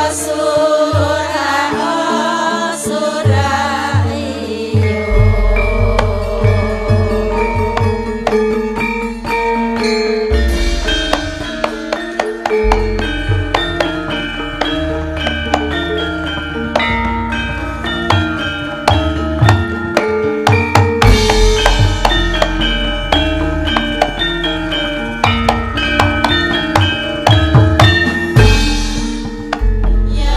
Surah surah iyo. Ya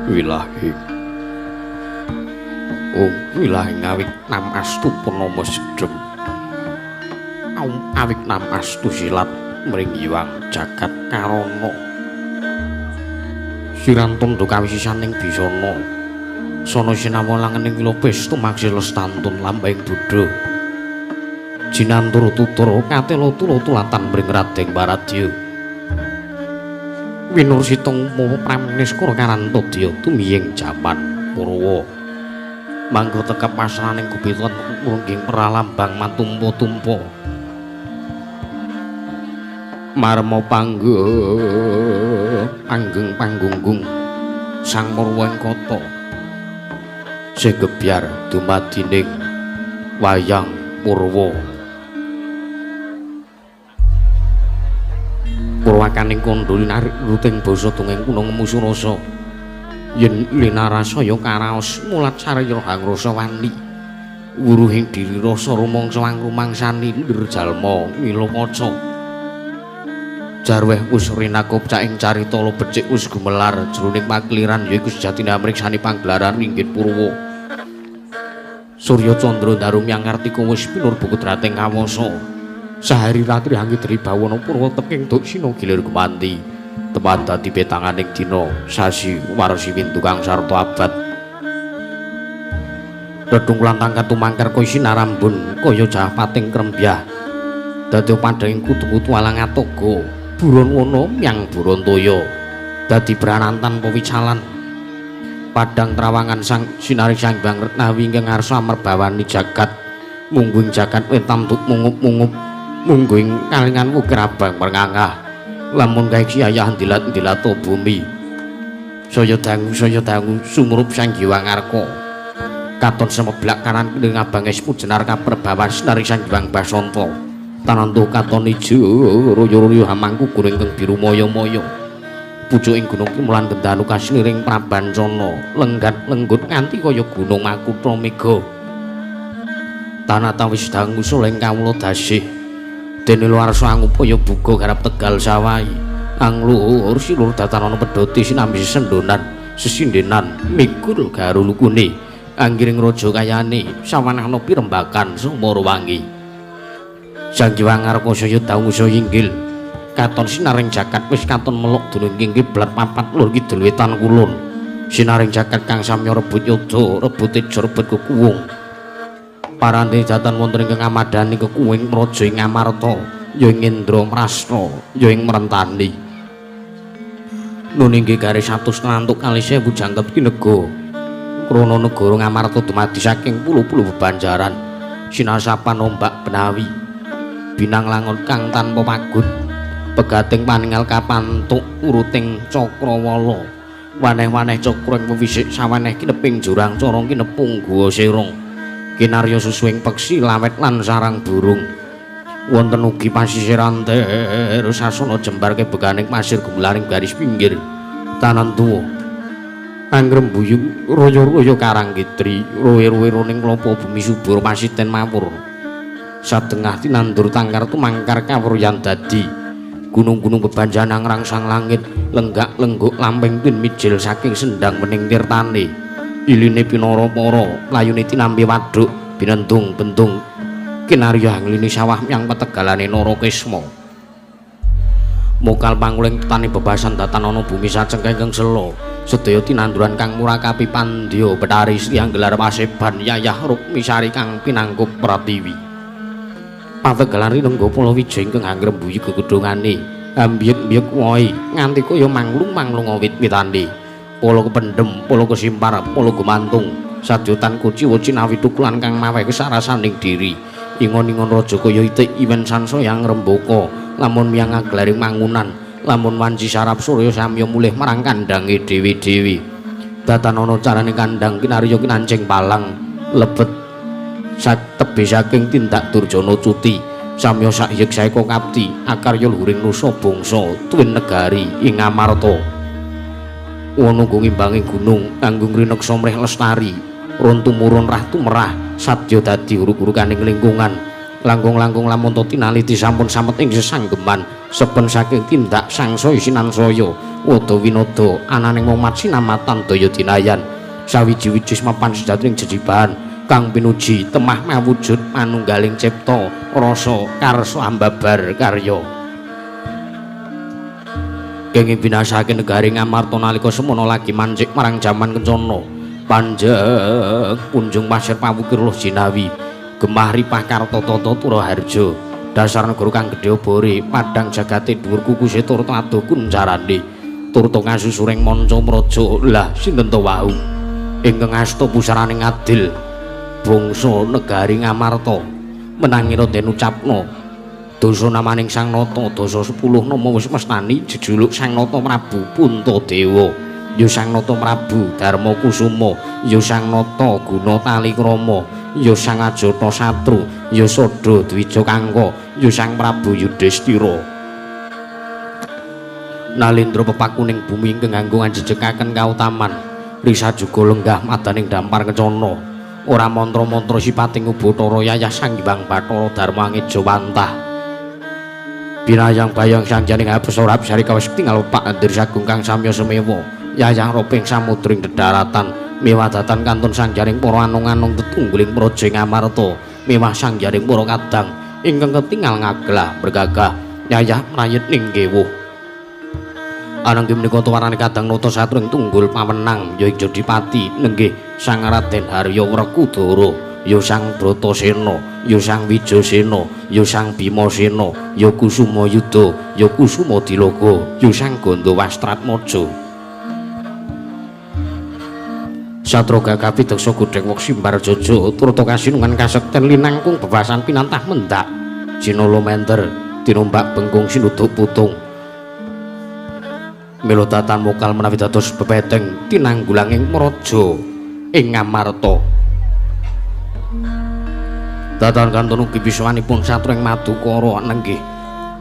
Wilahi. Oh, wilahi awik nam astu purnama sedhem. Awik nam astu silat mring iwang jagat karana. Siran tandha kawisisaning bisana. Sana sinawa langening wilopis tumaksi lestantun lambahing Buddha. Jinantur tutur katela tulatan mring Radeng Paradya. Winursita mawa prameniskara karantadya tumiying jaman Purwa. Mangga tekep pasraning gupitan nungging pralambang matumpa-tumpa. Marma pangga panggeng panggunggung sang Purwa ing kota. Sing gebyar dumadining wayang Purwa. Purwakaning kandha linaruting basa dongeng kuna ngemusu rasa. Yen linarasaya karaos mulat sarya hangrasa wani. Wuruhing diri rasa rumangsa angrumangsani lir jalma mila kaca. Jarweh wis rinakup caing carita lo becik wis gumelar jroning pakeliran yaiku sejatine amriksani panggelaran ringgit Purwa. Surya candra daru myang ngartika wis pinurba kudrating kawasa. Sahari ratri hangidri bawana Purwa teking duksina gilir gumanti. Teman dadi petanganing dina sasi warsi windu kang sarta abad. Dedung lan tumangkar kaya sinarambun kaya japating krembyah. Dadi padhanging kutu-kutu alang atoga. Buron wana myang buron toya. Dadi branantan pewicalan. Padhang trawangan sang sinari sang Hyang Retnawi ingkang ngarsa amerbawani jagat. Mungguing jagat wetam tut mungup-mungup. Mungguing kalingan wukir abang merngangah. Lamun kae ayah ndilat-ndilato bumi. Saya dangu sumurup Sang Hyang Arka. Katon semeblak kanan kene abang es pujenar kaperbawan sinari Sang Hyang Basanta. Tanantu katon ijo royo-royo hamangku guring kang biru maya-maya. Pucuking gunung Kimulan gendanu kasliring Prabancana, lenggat lenggut nganti kaya gunung Makutha Mega. Tanata wis dangu soleng kawula dasih. Dene luarsa angupaya buga garap tegal sawai. Angluhur silur datanana pedhoti sinambi sendonan sesindenan mikul garulukune. Anggiring raja kayane sawanahna pirembakan sumara wangi. Sang Hyang Arka saya dangu saya inggil. Katon sinaring jagat wis katon melok dunung ing kiblat papat lor kidul wetan kulon. Sinaring jagat kang samya rebut yoda, rebut teja, rebut kekuwung. Parante jatan wonten ingkang amadhani kekuwing praja ing Amarta, ya ing Indra Prasna, ya ing Mrentani. Nun inggih garis 100 kalih sewu jangkep kinega. Krana negara Ngamarta dumadi saking pulo-pulo bebanjaran, sinasapan ombak benawi. Binang langon kang tanpa pagut, pegating paningal kapantuk uruting cakrawala. Waneh-waneh cakra ing pewisik sawaneh kineping jurang cara kinepung guwa serong. Kinarya susuing peksi lawet lan sarang burung. Wonten ugi pasisir anter sasana jembar kebeganing pasir gumelaring garis pinggir tanan tuwa. Angrembuyung royo-royo karang kidri, rowe-rowe ning klopo bumi subur pasiten mawur. Satengah tinandur tangkar tumangkar kawuryan dadi. Gunung-gunung bebanjanang rangsang langit, lenggak-lengguk lamping tin mijil saking sendang wening tirtane. Iline pinara-para, layune tinampi waduk, binendung bendung kinarya angline sawah yang petegalane Narakisma. Mokal panguling tetane bebasan datanana bumi sacengkeng kang sela. Sedaya tinanduran kang murakapi pandya Betari Sri Anggelar paseban Yayah Rukmisari kang pinangkup pratiwi. Pategalan rinengga Palawija ingkang angrembuyi gegedhongane, ambyek-mbyek wohe nganti kaya manglung-manglung wit-witane. Pala kependhem, pala kesimpar, pala gumantung, sadyatan kuciwa cinawi tukulan kang maweh kesarasaning diri. Ingon-ingon raja kaya itik iwen sansaya ngrembaka, lamun miyang aglaring mangunan, lamun wanci sarap surya samya mulih marang kandhange dhewe-dhewe. Datanana carane kandhang kinarya kinancing palang lebet tebih saking tindak durjana cuti. Samya sakyek saeka kapti akarya luhuring nusa bangsa tuwin negari ing Amarta. Wana ngimbangi gunung kanggo ngrineksa mrih lestari, run tumurun rah tumerah sadya dadi uruk-urukaning lingkungan. Langkung-langkung lamun to tinaliti sampun samet ing sesanggeman seben saking tindak sangsaya sinansaya wada winada ananing momat sinamatan daya dinayan sawiji-wiji mapan sejatining jejibahan kang pinuji temah mawujud manunggaling cipta rasa karsa ambabar karya. Kenging binasake negari Ngamarta nalika semana lagi mancik marang jaman kencana panjeng kunjung pasir pawukir luh jinawi gemah ripah karta tata Turaharja dasar negara kang gedhe obore padhang jagate dhuwur kukuse turta adoh kuncarane turta kasusuring manca praja. Lah sinten to wau ingkang asta pusarane ngadil bangsa negari Ngamarta menangira den ucapna dosa namaning Sang Nata dasa 10 nama wis mestani jejuluk Sang Nata Prabu Puntadewa ya Sang Nata Prabu Darma Kusuma ya Sang Nata Guna Talikrama ya Sang Ajata Satru ya Sada Dwija Kangka ya Sang Prabu Yudhistira. Nalendra pepakuning bumi ingkang nganggo ngajejekaken kautaman risa juga lenggah madaning dampar kencana ora mantra-mantra sipating ubathara yayah Sang Hyang Bathara Darma Ngejawantah binayang bayang sanjaning hapesora absari kawis tinggal pak andir sagung kang samya semewa yayah roping samudring dedaratan miwadatan kantun sangjaring para anung-anung tetungguling praja Ngamarta miwah sangjaring para kadang ingkang ketingal ngaglah bergagah yayah mrayit ning kewuh. Ananging menika tuwarane kadang nata satring tunggul pawenang ya ing Jodipati nenggih Sang Raden Harya Wrekudara ya Sang Bratasena ya Sang Wijasena ya Sang Bimasena ya Kusuma Yuda ya Kusuma Dilaga ya Sang Gandawastratmaja. Satra gagah pideksa godheng wek simbar jaja turta kasinungan kasekten linangkung bebasan pinantah mendak jinala menter tinombak bengkung sinuduk putung mila datan mokal menawi dados bebeteng tinanggulanging praja ing Ngamarta. Datan kantun ugi pisuwanipun satra ing Madukara nenggih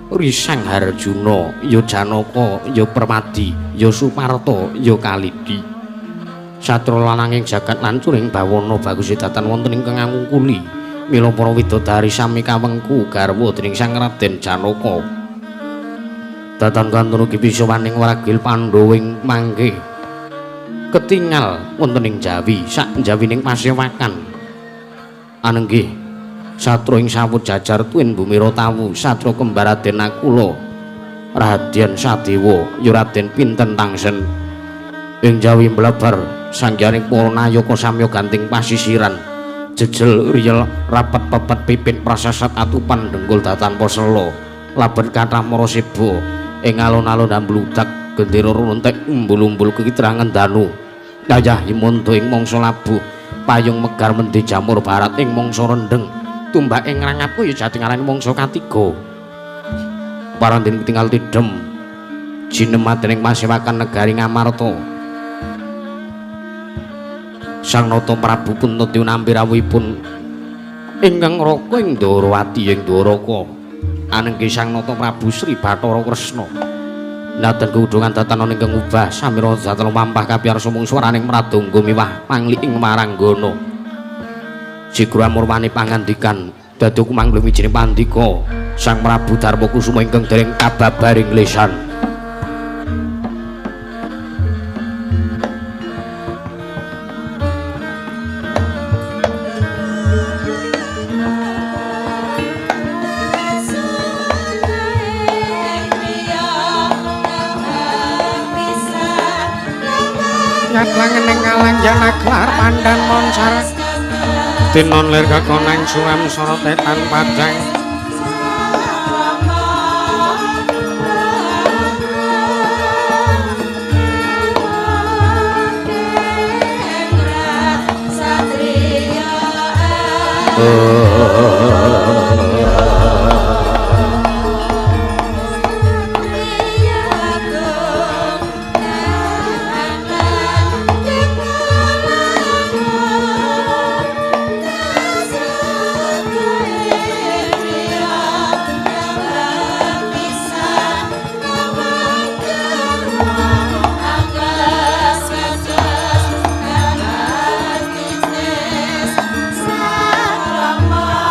Risang Harjuna ya Janaka ya Permadi ya Suparta ya Kalidi. Satra lananging jagat lancuring bawana bagus datan wonten ingkang ngungkuli mila para widodari sami kawengku garwa dening Sang Raden Janaka. Datan kantun ugi pisuwaning waragil Pandhawa ing mangke ketingal wonten ing Jawi sak jawining pasewakan anenggih satra ing sawut jajar tuwin bumi Rotawu satra kembar Raden Nakula Raden Sadewa ya Raden Pinten Tangsen ing Jawi mbleber sangyaning para nayaka samya ganting pasisiran jejel riyel rapet pepet pipit prasasat atupan dengkul datan posela labet kathah maraseba ing alun-alun ambludak gendera runtek umbul-umbul kekitrangan danu yayah himanda ing mangsa labuh payung megar mendhe jamur barat ing mangsa rendheng tumbak ing ngrangapku ya jatingalan mangsa katiga parandene tinggal tidhem jinemat dening pasewakan negari Ngamarta. Sang Nata Prabu Puntadewa nampi rawuhipun ingkang raka ing Ndorowati ing Dwaraka anengge Sang Nata Prabu Sri Bathara Kresna. Naten keudungan datan ingkang ubah samira datan mampah kapiyarsa mung swaraning mradangga miwah pangli ing maranggana. Sigra murwani pangandikan dadi kumanglung wijining pandika Sang Prabu Darma Kusuma ingkang dereng kababaring lesan. Klar pandan moncar tinon lir kekonang suram sorote tan padang Sama.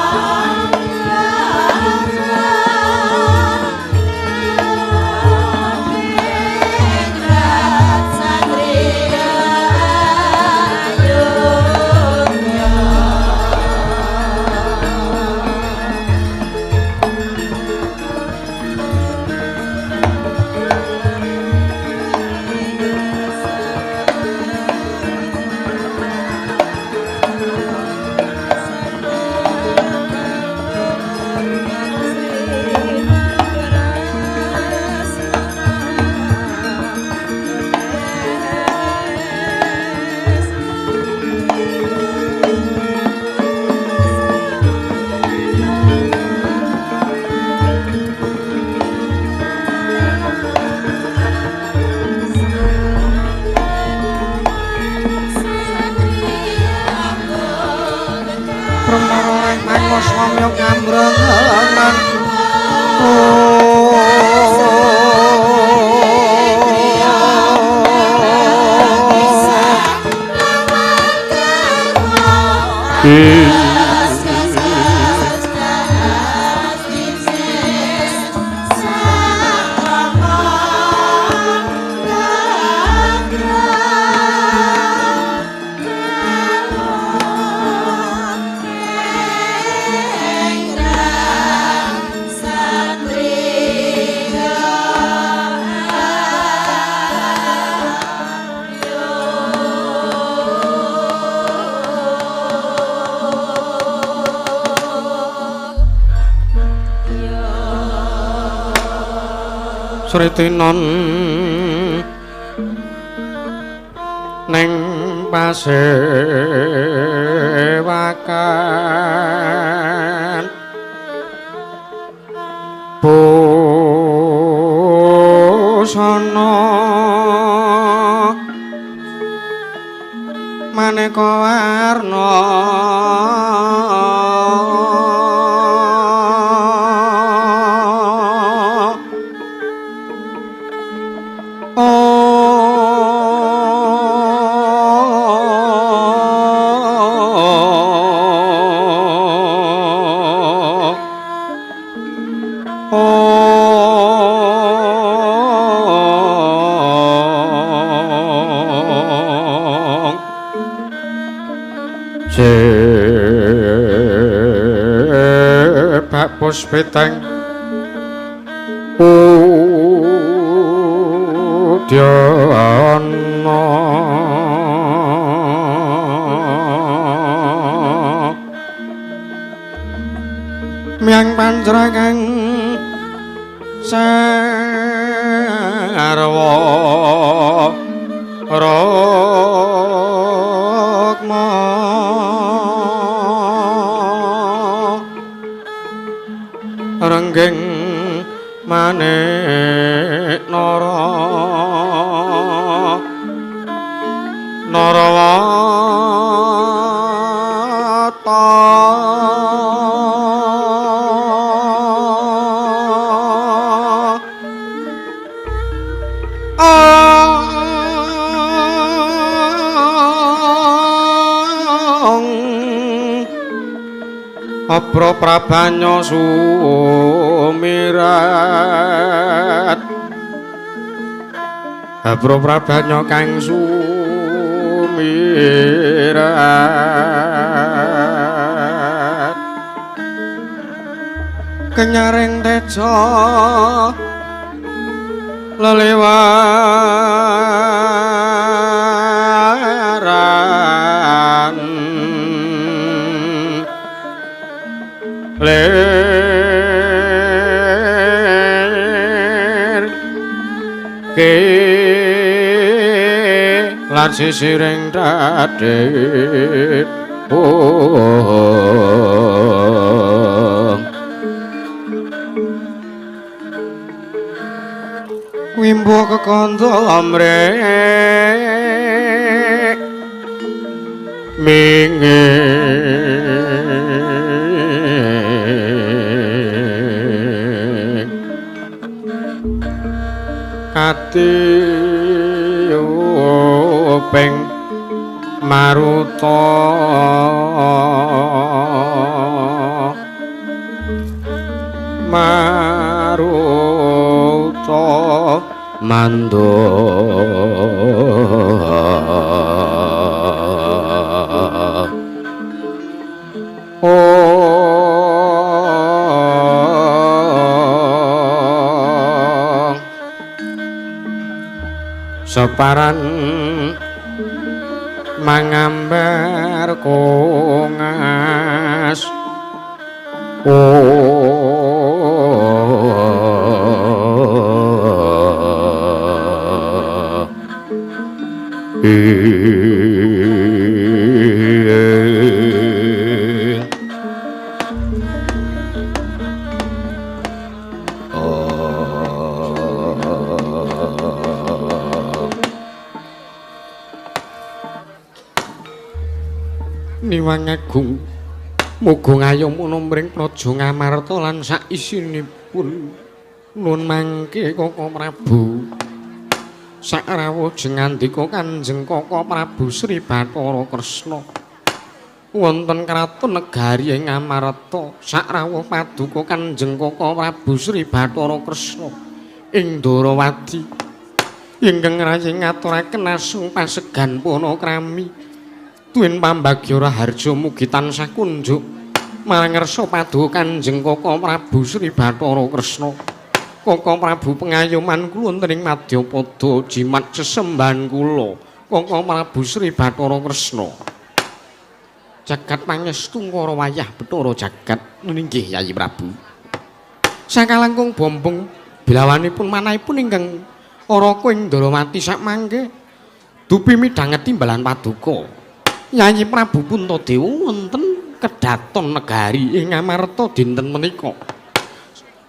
Sritinon neng pasewakan busana maneka warna Puspiteng udyana miyang panjrakang sarwa rukma rengging manik nara narawata Apra prabanya sumirat Apra prabanya kang sumirat Kenyaring teja lelewaran lir ke lan sisiring dadhit wimbo kekandha mrek minge ati upeng maruta maruta mando Separan mangambar kongas Niwang agung muga ngayom mring praja Ngamarta lan saisinipun nun mangke Koko Prabu sakrawuh jeng ngandika Kanjeng Koko Prabu Sri Bathara Kresna Wonten kraton negari ing Amarta sakrawuh paduka Kanjeng Kaka Prabu Sri Bathara Kresna ing Ndorowati ingkang rayi ngaturaken asung pasegan panakrami tuwin pambagya raharja mugi tansah kunjuk marang ngersa paduka Kanjeng Kaka Prabu Sri Bathara Kresna. Kaka Prabu pengayoman kula wonten ing madyapada jimat sesembahan kula Kaka Prabu Sri Bathara Kresna. Jagat pangestu ngara wayah Bathara jagat nggih Yayi Prabu. Sakalangkung bombong bilawanipun manahipun ingkang Raka ing Ndorowati sakmangke dupi midhanget timbalan paduka Yayi Prabu Puntadewa wonten kedaton negari ing Amarta dinten menika.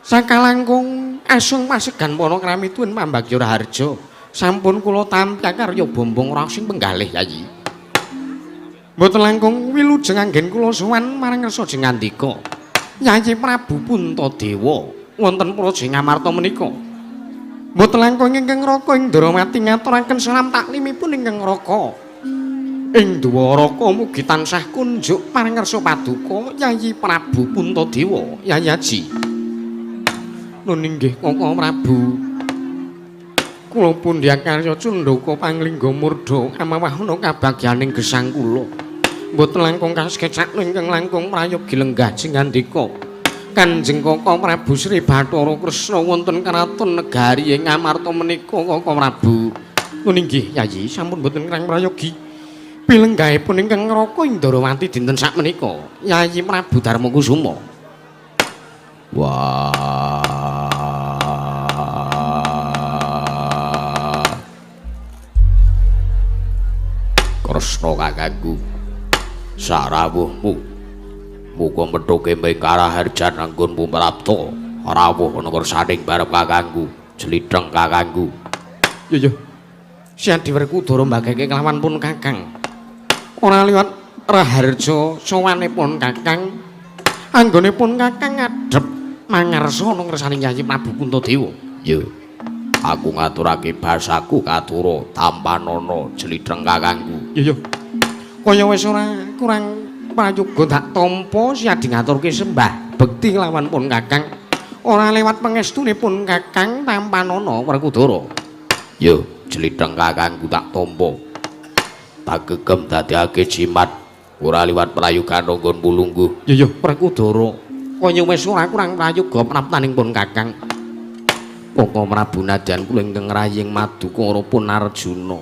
Sakalangkung asung pasegan panakrami tuwin pambagya raharja sampun kula tampi karya bombong raos ing penggalih Yayi. Mboten langkung wilujeng anggen kula sowan marang ngersa jengandika Yayi Prabu Puntadewa wonten praja ing Amarta menika. Mboten langkung ingkang Raka ing Ndorowati ngaturaken salam taklimipun ingkang Raka ing Dwaraka mugi tansah kunjuk marang ngersa paduka Yayi Prabu Puntadewa Yayi Aji. Nun inggih Kaka Prabu. Kula pundhyakarya cundhaka panglingga murda amawahana kabagyaning gesang kula. Mboten langkung kasekecak ingkang langkung prayogi lenggah jengandika Kanjeng Kaka Prabu Sri Bathara Kresna wonten kraton negari ing Amarta menika Kaka Prabu. Nun inggih Yayi sampun mboten kirang prayogi pilenggahipun ingkang Raka ing Ndorowati dinten sakmenika Yayi Prabu Darmakusuma. Wah. Kresna kakangku sarawuhmu muga methuke mingkaraharjan anggonmu prapta rawuh ana kersaning barep kakangku jlitheng kakangku. Yo yo Siadi Werkudara mbageke kelawan pun kakang ora liwat raharja sowanipun kakang anggonipun kakang ngadhep mangarsa ana ngersaning Yayi Prabu Puntadewa. Yo aku ngaturake basaku katura tampanana jlitheng kakangku. Yo yo kaya wis ora kurang prayoga tak tampa siadi ngaturke sembah bekti kelawan pun kakang ora lewat pangestunipun kakang tampanana Werkudara. Yo jlitheng kakangku tak tampa tak gegem dadekake jimat ora liwat prayogan nggonmu lungguh. Yo yo Werkudara kaya wis ora kurang prayoga praptaning pun kakang. Kaka Prabu nadyan kula ingkang raying maduka pun Arjuna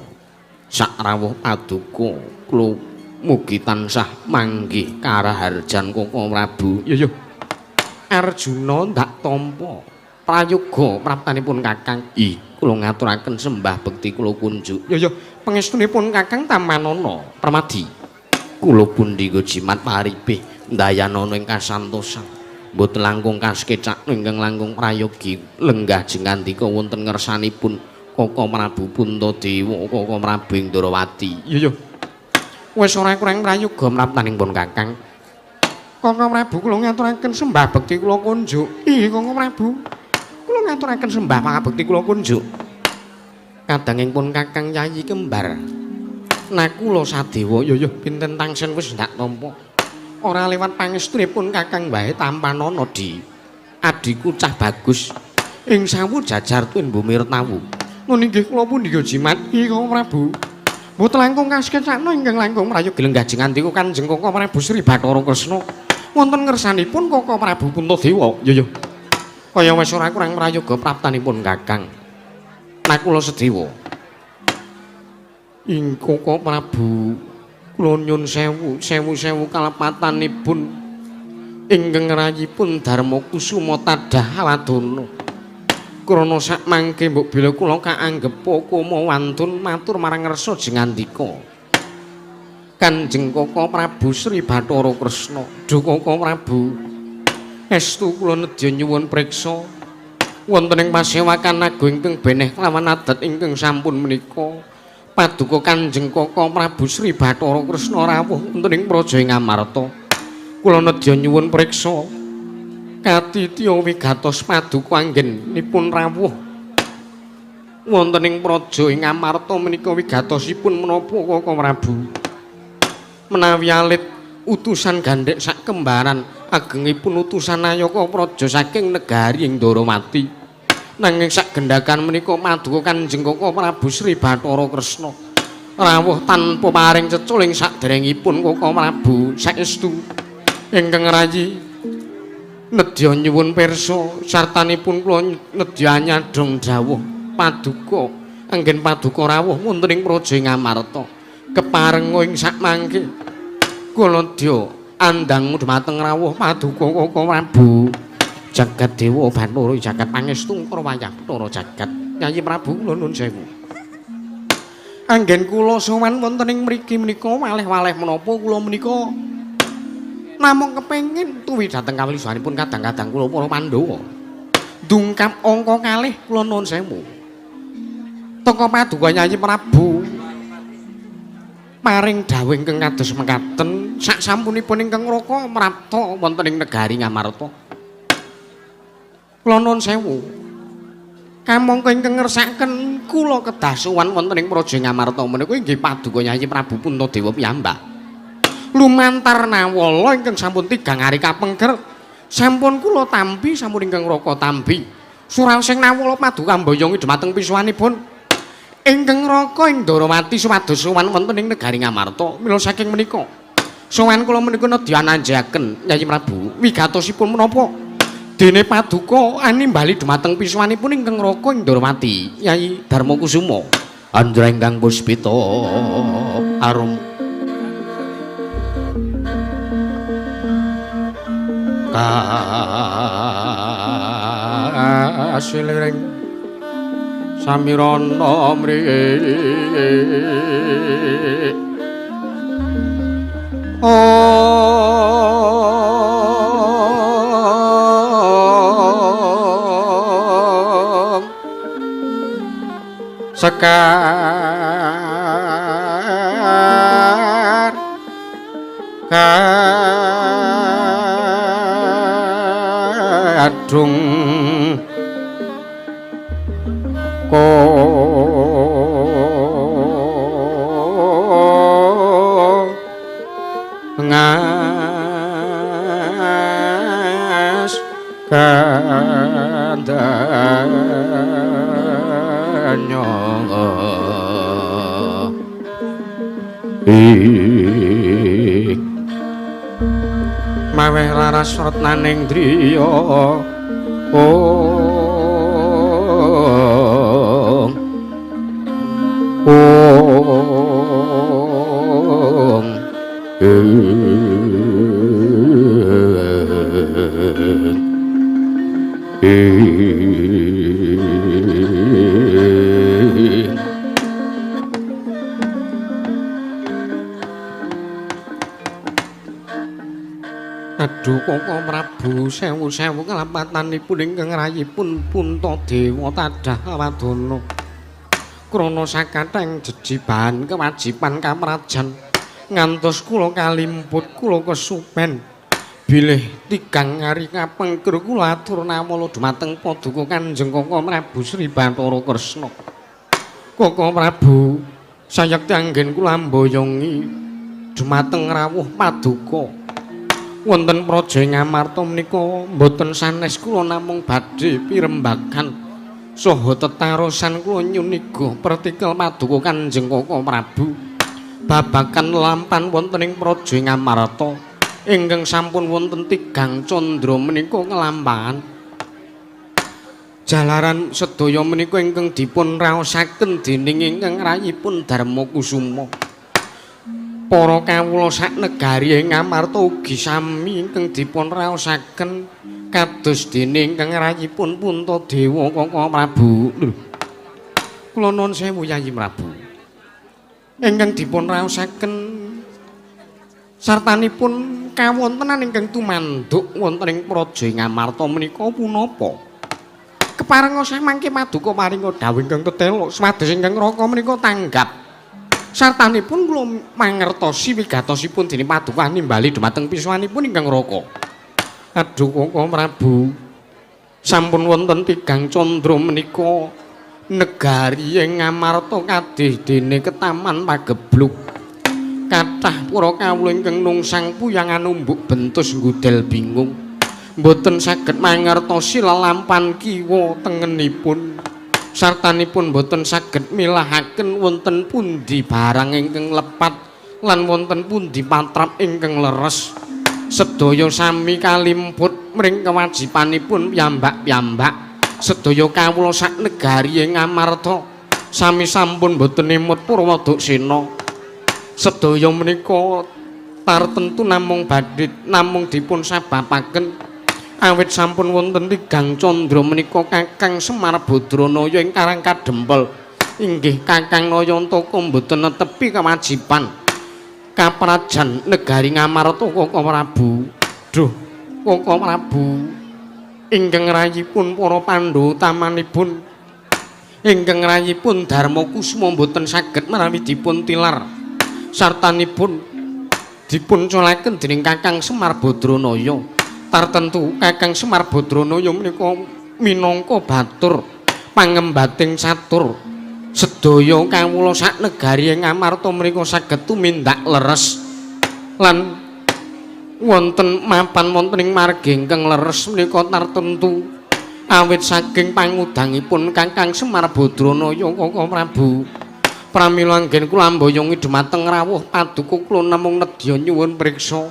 sakrawuh paduka kula mugi tansah manggih karaharjan Kaka Prabu. Yo yo Arjuna ndak tampa prayoga praptanipun kakang. I kula ngaturaken sembah bekti kula kunjuk. Yo yo pangestunipun kakang tamanana permadi. Kula pundi nggo jimat paripih ndayanana ing kasantosan. Mboten langkung kasekecak ingkang langkung prayogi lenggah jengandika wonten ngersanipun Kaka Prabu Puntadewa Kaka Prabu ing Ndorowati. Yo yo wis ora kurang prayoga mraptaning pun kakang. Kaka Prabu kula ngaturaken sembah bekti kula kunjuk. Ih Kaka Prabu kula ngaturaken sembah pangabekti kula kunjuk. Kadanging pun kakang Yayi kembar Nakula Sadewa. Yo yo pinten tangsen wis ndak tampa ora lewat pangestunipun kakang wae tampanana di adhiku cah bagus ing sawu jajar tuwin bumi retawu. Nun inggih kula pundi jimat. Ih Kaka Prabu mboten langkung kasekecakna ingkang langkung prayogi lenggah jengandika Kanjeng Kaka Prabu Sri Bathara Kresna wonten ngersanipun Kaka Prabu Puntadewa. Yo yo kaya wis ora kurang prayoga praptanipun kakang Nakula Sedewa. Ing Kaka Prabu kula nyun sewu sewu-sewu kalepatanipun ingkang rayipun Darmakusuma tadah wadana krana sakmangke mbok bila kula kaanggep koma wantun matur marang ngersa jengandika Kanjeng Kaka Prabu Sri Bathara Kresna. Duh Kaka Prabu estu kula nedya nyuwun priksa wonten ing pasewakan agung ingkang beneh kelawan adat ingkang sampun menika paduka Kanjeng Kaka Prabu Sri Bathara Kresna rawuh wonten ing praja ing Amarta. Kula nedya nyuwun priksa katitya wigatos paduka anggenipun rawuh wonten ing praja ing Amarta menika wigatosipun menapa Kaka Prabu? Menawi alit Utusan gandhek sak kembaran agengipun utusan Nayaka Praja saking negari ing Ndarawati. Nanging sak gendhakan menika paduka Kanjeng Koko Prabu Sri Bathara Kresna rawuh tanpa paring ceculing saderengipun Koko Prabu saestu ingkang rayi nedya nyuwun pirsa sartanipun kula nedya nyadhong dawuh paduka anggen paduka rawuh wonten ing Praja Ngamarta keparenga ing sakmangke kula nedya andhang dhumateng rawuh paduka Koko Prabu jagat dewa Bathara jagat pangestu Kara wayah Bathara jagat Yayi Prabu kula nuwun sewu. Anggen kula sowan wonten ing mriki menika waleh-waleh menapa kula menika namung kepengin tuwi dhateng kawelisanipun kadang-kadang kula para Pandhawa. Dungkap angka kalih kula nuwun sewu. Teka paduka Yayi Prabu paring dawuh ingkang kados mekaten sak sampunipun ingkang Raka mrapta wonten ing negari Ngamarta. Kula nuwun sewu. Kamangka ingkang ngersakaken kula kedah sowan wonten ing Praja Ngamarta menika inggih paduka Yayi Prabu Puntadewa piyambak. Lumantar nawala ingkang sampun tigang ari kapengker sampun kula tampi sampun ingkang Raka tampi. Suraosing nawala paduka mboyongi dhumateng pisuwanipun ingkang Raka ing Ndarawati supados sowan wonten ing negari Ngamarta. Mila saking menika sowan kula menika nedya nanjaken Yayi Prabu wigatosipun menapa dene paduka animbali dhumateng pisuwanipun ingkang Raka ing Ndarawati Yayi Darma Kusuma. Andra ingkang puspita arum kasiliring samirana mrih sekar kadung ko ngas kandanya maweh laras retnaning driya ong ong Aduh Koko Prabu sewu-sewu kelapatanipun ingkang rayipun Puntadewa tadah wadana. Krana sakathahing jejibahan kewajiban kamrajan ngantos kula kalimput kula kesupen bilih tigang ari kapengker kula atur nawala dhumateng paduka Kanjeng Koko Prabu Sri Bathara Kresna. Koko Prabu sayekti anggen kula mboyongi dhumateng rawuh paduka wonten Praja Ngamarta menika mboten sanes kula namung badhe pirembagan saha tetarosan kula nyuniga pertikel paduka Kanjeng Koko Prabu babagan lampan wonten ing Praja Ngamarta ingkang sampun wonten tigang candra menika nglampahan jalaran sedaya menika ingkang dipun raosaken dening ingkang rayipun Darma Kusuma. Para kawula sak negari ing Ngamarta ugi sami ingkang dipun raosaken kados dene ingkang rayipun Puntadewa Koko Prabu. Kula nuwun sewu Yayi Prabu. Ingkang dipun raosaken sartanipun kawontenan ingkang tumanduk wonten ing Praja Ngamarta menika punapa? Keparenga samangke paduka paringa dawuh ingkang tetelo supados ingkang Raka menika tanggap. Sartanipun kula mangertosi wigatosipun dene paduka nimbali dhumateng pisuwanipun ingkang Raka. Aduh Koko Prabu, sampun wonten tigang candra menika negari ing Ngamarta kadih dene ketaman pagebluk. Kathah para kawula ingkang nungsang puyang anumbuk bentus nggudel bingung. Mboten saged mangertosi lelampan kiwa tengenipun. Sartanipun mboten saged milahaken wonten pundi barang ingkang lepat lan wonten pundi patrap ingkang leres. Sedaya sami kalimput mring kewajibanipun piyambak-piyambak. Sedaya kawula sak negari ing Ngamarta sami sampun mboten emut Purwaduksena. Sedaya menika tartentu namung badhe namung dipun sababaken awit sampun wonten tigang candra menika Kakang Semar Badranaya ing Karang Kadempel. Inggih Kakang Nayantaka mboten netepi kewajiban kaprajan negari Ngamarta Kaka Prabu. Duh, Kaka Prabu, ingkang rayipun para Pandhawa utamanipun ingkang rayipun Darma Kusuma mboten saged menawi dipun tilar sartanipun dipun colaken dening Kakang Semar Badranaya. Tartentu Kakang Semar Badranaya menika minangka batur pangembating catur sedaya kawula sak negari ing Ngamarta menika saged tumindak leres lan wonten mapan wonten ing margi ingkang leres menika tartentu awit saking pangudangipun Kakang Semar Badranaya. Kaka Prabu, pramila anggen kula amboyongi dhumateng rawuh paduka kula namung nedya nyuwun priksa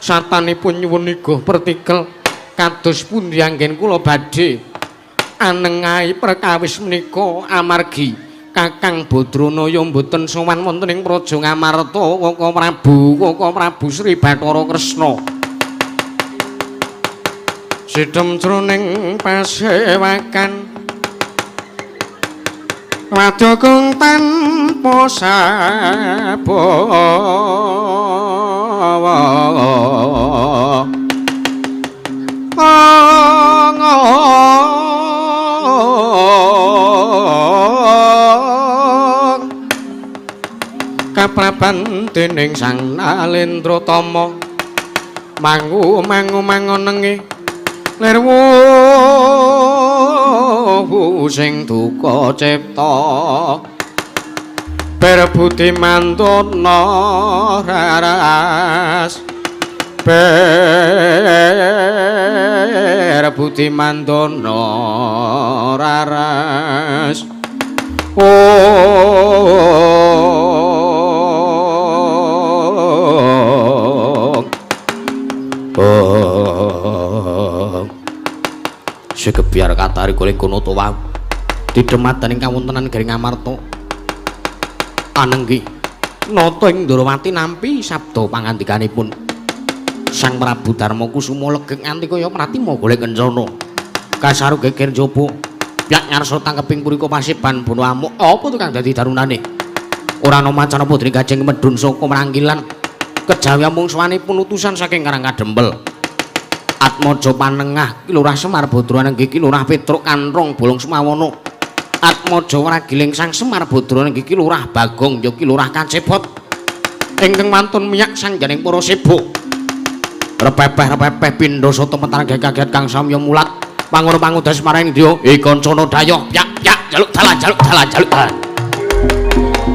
sartanipun nyuwun niguh pertikel kados pundi anggen kula badhe anengahi perkawis menika amargi Kakang Badranaya mboten sowan wonten ing Praja Ngamarta. Kaka Prabu, Kaka Prabu Sri Bathara Kresna. Sidhem jroning pasewakan wadya kang tanpa sabawa kapraban dening Sang Nalendra Tama mangu mangu mangonenge lirwu sing duka cipta berbudi mantuna raras berbudi mantuna raras. Oh, segebyar katari goleng kono to wau didhematan ing kawontenan Garing Amarta. Anenggi nata ing Ndrawati nampi sabda pangandikanipun Sang Prabu Darma Kusuma legek nganti kaya pratima golek kencana. Kasaru geger njaba pyak ngarsa tangkeping purika paseban bono amuk. Apa to kang dadi darunane? Ora ana macan apa dening Kajeng medhun saka Mrangkilan kejawi mungsuhanipun utusan saking Karang Kadempel. Atmaja Panengah Ki Lurah Semar Badranaya nggih Ki Lurah Petruk Kantrong Bolong Semawana. Atmaja Wragiling Sang Semar Badranaya nggih Ki Lurah Bagong ya Ki Lurah Kacepot. Ingkang wantun miyak sangganing para sibuk. Repepeh-repepeh pindha sata mentar kaget kang samya mulat. Pangur-pangudas marang Indya e kancana dayoh pyak pyak jaluk dalan jaluk dalan jaluk dalan. Oh,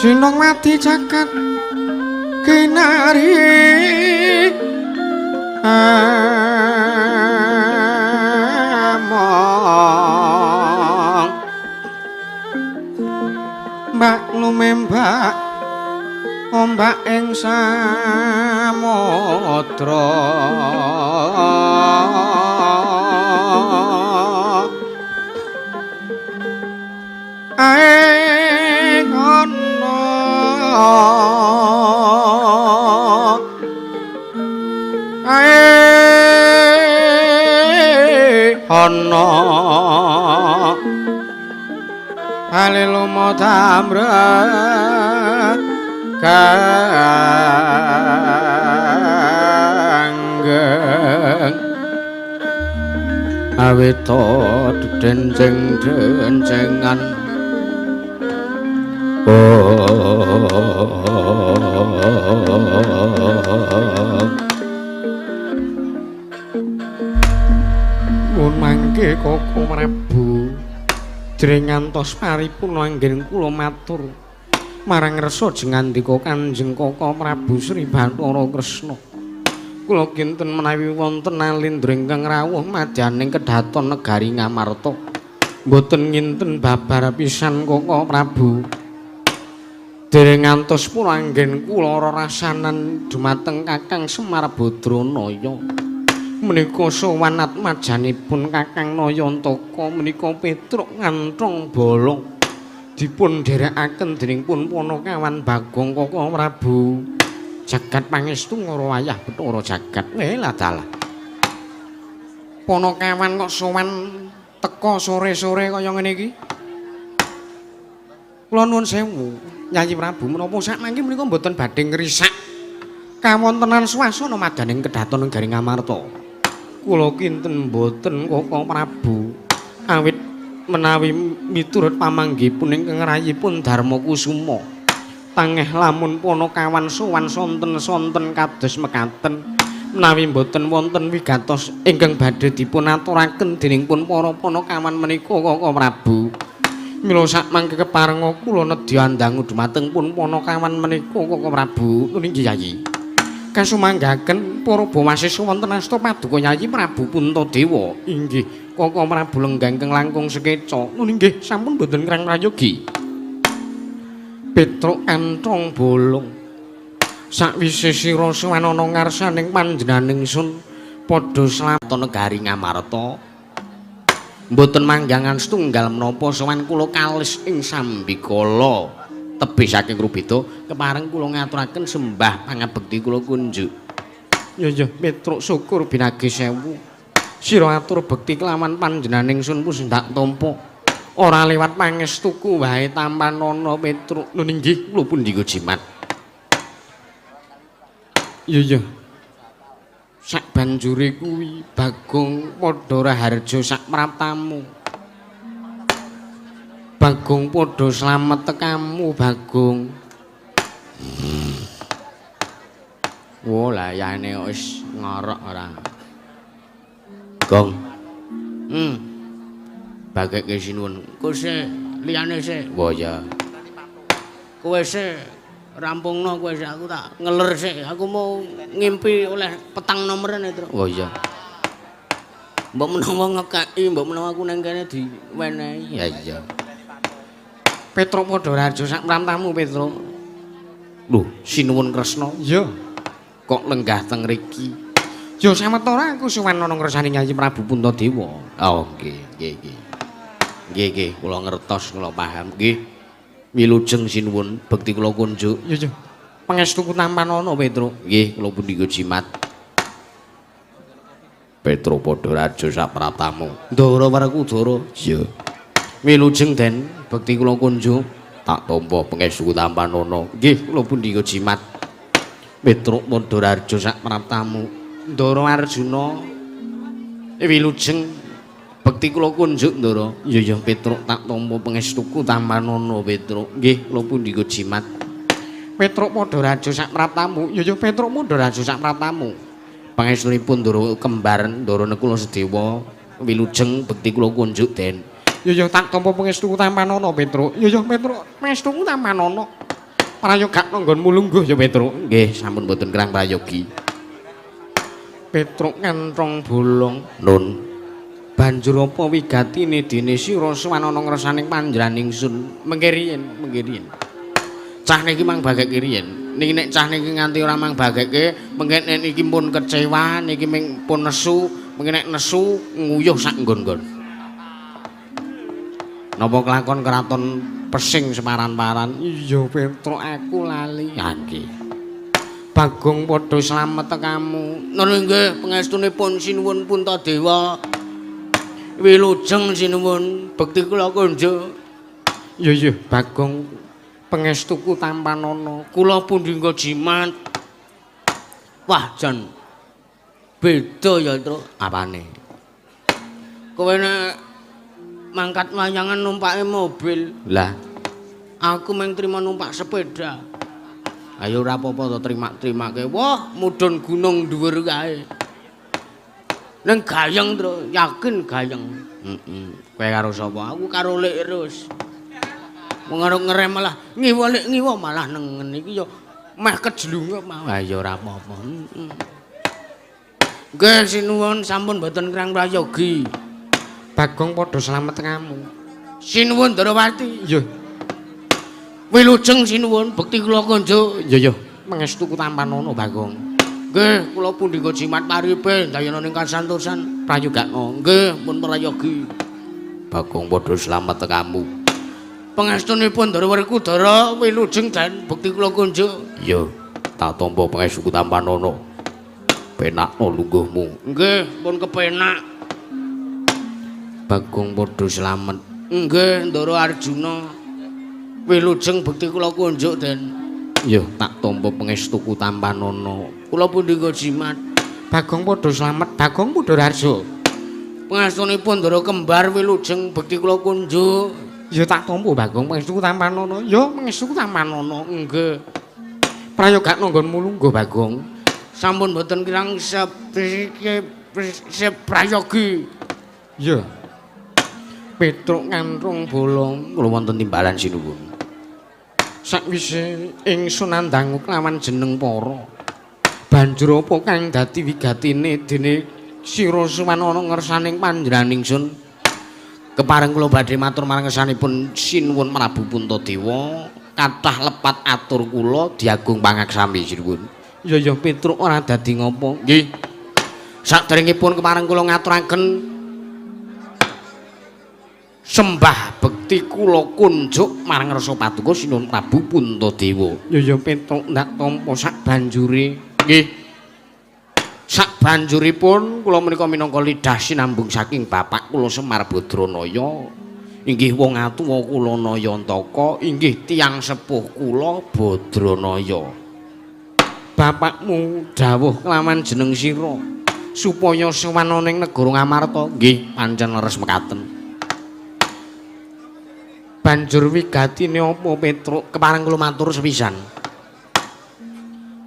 Sinongwati jagat kinari among mbak lumembak ombak ing samudra ae ana ae ana halelumo tamra kanggeng awita denceng-dencengan. Mun mangke Koko Prabu jring ngantos paripurna anggen kula matur marang resa jengandika Kanjeng Koko Prabu Sri Bathara Kresna. Kula kinten menawi wonten alindra ingkang rawuh madyaning kedhaton negari Ngamarta. Mboten nginten babar pisan Koko Prabu. Dereng ngantos pura anggen kula rerasanan dumateng Kakang Semar Badranaya. Menika sowan atmajanipun Kakang Nayantaka menika Petruk nganthong bolong dipun dherekaken dening pun Panakawan Bagong Koko Prabu. Jagat pangestu ngara wayah Bathara jagat. Welah dalah. Panakawan kok sowan teka sore-sore kaya ngene iki. Kula nuwun sewu, Yayi Prabu, menapa sakmangke menika mboten badhe ngrisak kawontenan swasana madaning kedhaton negari Ngamarta. Kula kinten mboten Koko Prabu, awit menawi miturut pamanggihipun ingkang rayipun Darma Kusuma. Tangeh lamun Panakawan sowan sonten-sonten kados mekaten menawi mboten wonten wigatos ingkang badhe dipun aturaken dening pun para Panakawan menika Koko Prabu. Mila sak mangke keparenga kula nedya andangu dumateng pun panakawan menika Koko Prabu. Nggih Yayi. Kasumanggaken para bawasesa wonten asta paduka Yayi Prabu Puntadewa. Inggih Koko Prabu lenggah ingkang langkung sekeca. Nggih sampun boten ngrang prayogi. Petruk kanthong bolong. Sakwise sira sowan ana ngarsaning panjenenganing sun padha slamet negari Ngamarta. Mboten manggangan setunggal menapa sowan kula kalis ing sambikala tebih saking Rubeda kepareng kula ngaturaken sembah pangabekti kula kunjuk. Ya ya Petruk syukur binage sewu. Sira atur bekti kelawan panjenenganing sun pun ndak tampa. Ora liwat pangestuku wae tampanana Petruk. Lho inggih kula pundi jimat. Ya ya. Sak banjure kuwi Bagong padha raharja sak praptamu. Bagong padha slamet tekamu Bagong. Wo layane wis ngorok ora. Gong. Bageke sinuwun. Ku sik liyane sik. Wo ya. Kowe sik rampungno kowe sik, aku tak ngeler sik. Aku mau ngimpi oleh petang nomeren Tru. Oh iya. Mbok menawa ngekeki, mbok menawa aku nang kene diwenehi. Ya iya. Petruk padha raharja sak pramtamu Petruk. Lho, sinuwun Kresna. Iya. Kok lenggah teng mriki? Ya sawetara aku sowan ana ngersane Yayi Prabu Puntadewa. Oh nggih, nggih, nggih. Nggih, nggih, kula ngertos, kula paham nggih. Wilujeng sinuwun bekti kula kunjuk. Iya, iya. Pangestuku tampanana Petruk. Nggih, kula pundi jimat. Petruk padha raja sak praptamu. Ndara Werkudara. Iya. Wilujeng Den, bekti kula kunjuk. Tak tampa pangestuku tampanana. Nggih, kula pundi jimat. Petruk padha raja sak praptamu. Ndara Arjuna. Wilujeng bekti kula kunjuk Ndara. Iya ya Petruk tak tampa pangestuku tampanana Petruk. Nggih, kula pundi jimat. Petruk padha raja sak praptamu. Iya ya Petruk padha raja sak praptamu. Pangestunipun Ndara kembar Ndara Nekula Sedewa. Wilujeng bekti kula kunjuk Den. Iya ya tak tampa pangestuku tampanana Petruk. Iya ya Petruk, pangestuku tampanana. Prayoga nggonmu lungguh ya Petruk. Nggih, sampun boten kerang prayogi. Petruk nganthong bolong. Nun. Banjur apa wigatine dene sira sowan ana ngersaning panjenenganing sun mengke riyin, mengke riyin. Cah niki mang bageke riyin. Niki nek cah niki nganti ora mang bageke, mengke nek niki pun kecewa, niki ming pun nesu, mengke nek nesu nguyuh sak nggon-nggon. Napa kelakon keraton pesing semaran-paran? Iya Petruk aku lali. Ya nggih. Bagong padha slamet tekamu. Nun nggih pangestunipun sinuwun Puntadewa. Wilujeng sinuwun bekti kula kunjuk. Iya iya Bagong pangestuku tampanana. Kula pundi jimat. Wah jan beda ya Truk. Apane? Kowe nek mangkat wayangan numpake mobil. Lah aku mung trima numpak sepeda. Ayo ora apa-apa to terima-terimake. Wah mudhun gunung dhuwur kae. Neng gayeng Truk, yakin gayeng. Heeh. Kowe karo sapa? Aku karo Lek Rus. Wong arep ngerem malah ngiwa lek ngiwa malah nengen iki ya meh kejlungup mau. Ha ya ora apa-apa. Heeh. Nggih sinuwun sampun mboten krang prayogi. Bagong padha slamet kamu. Sinuwun Ndrawati. Iya. Wilujeng sinuwun bekti kula kunjuk. Iya iya, pangestuku tampanana Bagong. Nggih, kula pundi jimat paripe ndayana ning kasantosan prayogakna. Nggih, pun prayogi. Bagong padha slamet tekamu. Pangestunipun Ndara Werkudara wilujeng den bekti kula kunjuk. Iya, tak tampa pangestuku tampanana. Penakno lungguhmu. Nggih, pun kepenak. Bagong padha slamet. Nggih, Ndara Arjuna. Wilujeng bekti kula kunjuk den. Iya, tak tampa pangestuku tampanana. Kula pundi jimat. Bagong padha slamet, Bagong padha raharja. Pangestunipun Ndara kembar wilujeng bekti kula kunjuk. Ya tak tampa Bagong pangestuku tampanana. Ya pangestuku tampanana. Nggih. Prayogakna nggonmu lungguh Bagong. Sampun mboten kirang prayogi. Iya. Petruk Kantrung Bolong, kula wonten timbalan sinuwun. Sakwise ingsun ndangu kelawan jeneng para, banjur apa kang dadi wigatine dene sira sowan ana ngersaning panjenengan ingsun? Kepareng kula badhe matur marang ngersanipun Sinuwun Prabu Puntadewa, kathah lepat atur kula diagung pangaksami sinuwun. Ya ya Petruk ora dadi ngopo. Nggih. Saderengipun kepareng kula ngaturaken sembah bekti kula kunjuk marang ngersa paduka Sinuwun Prabu Puntadewa. Ya ya Petruk ndak tampa sak banjure. Nggih. Sak banjuripun kula menika minangka lidah sinambung saking bapak kula Semar Badranaya, inggih wong atuwa kula Nayantaka, inggih tiyang sepuh kula Badranaya. Bapakmu dawuh kelawan jeneng sira supaya sowan ana ing negara Ngamarta. Nggih, pancen leres mekaten. Banjur wigatine apa Petruk? Kepareng kula matur sepisan.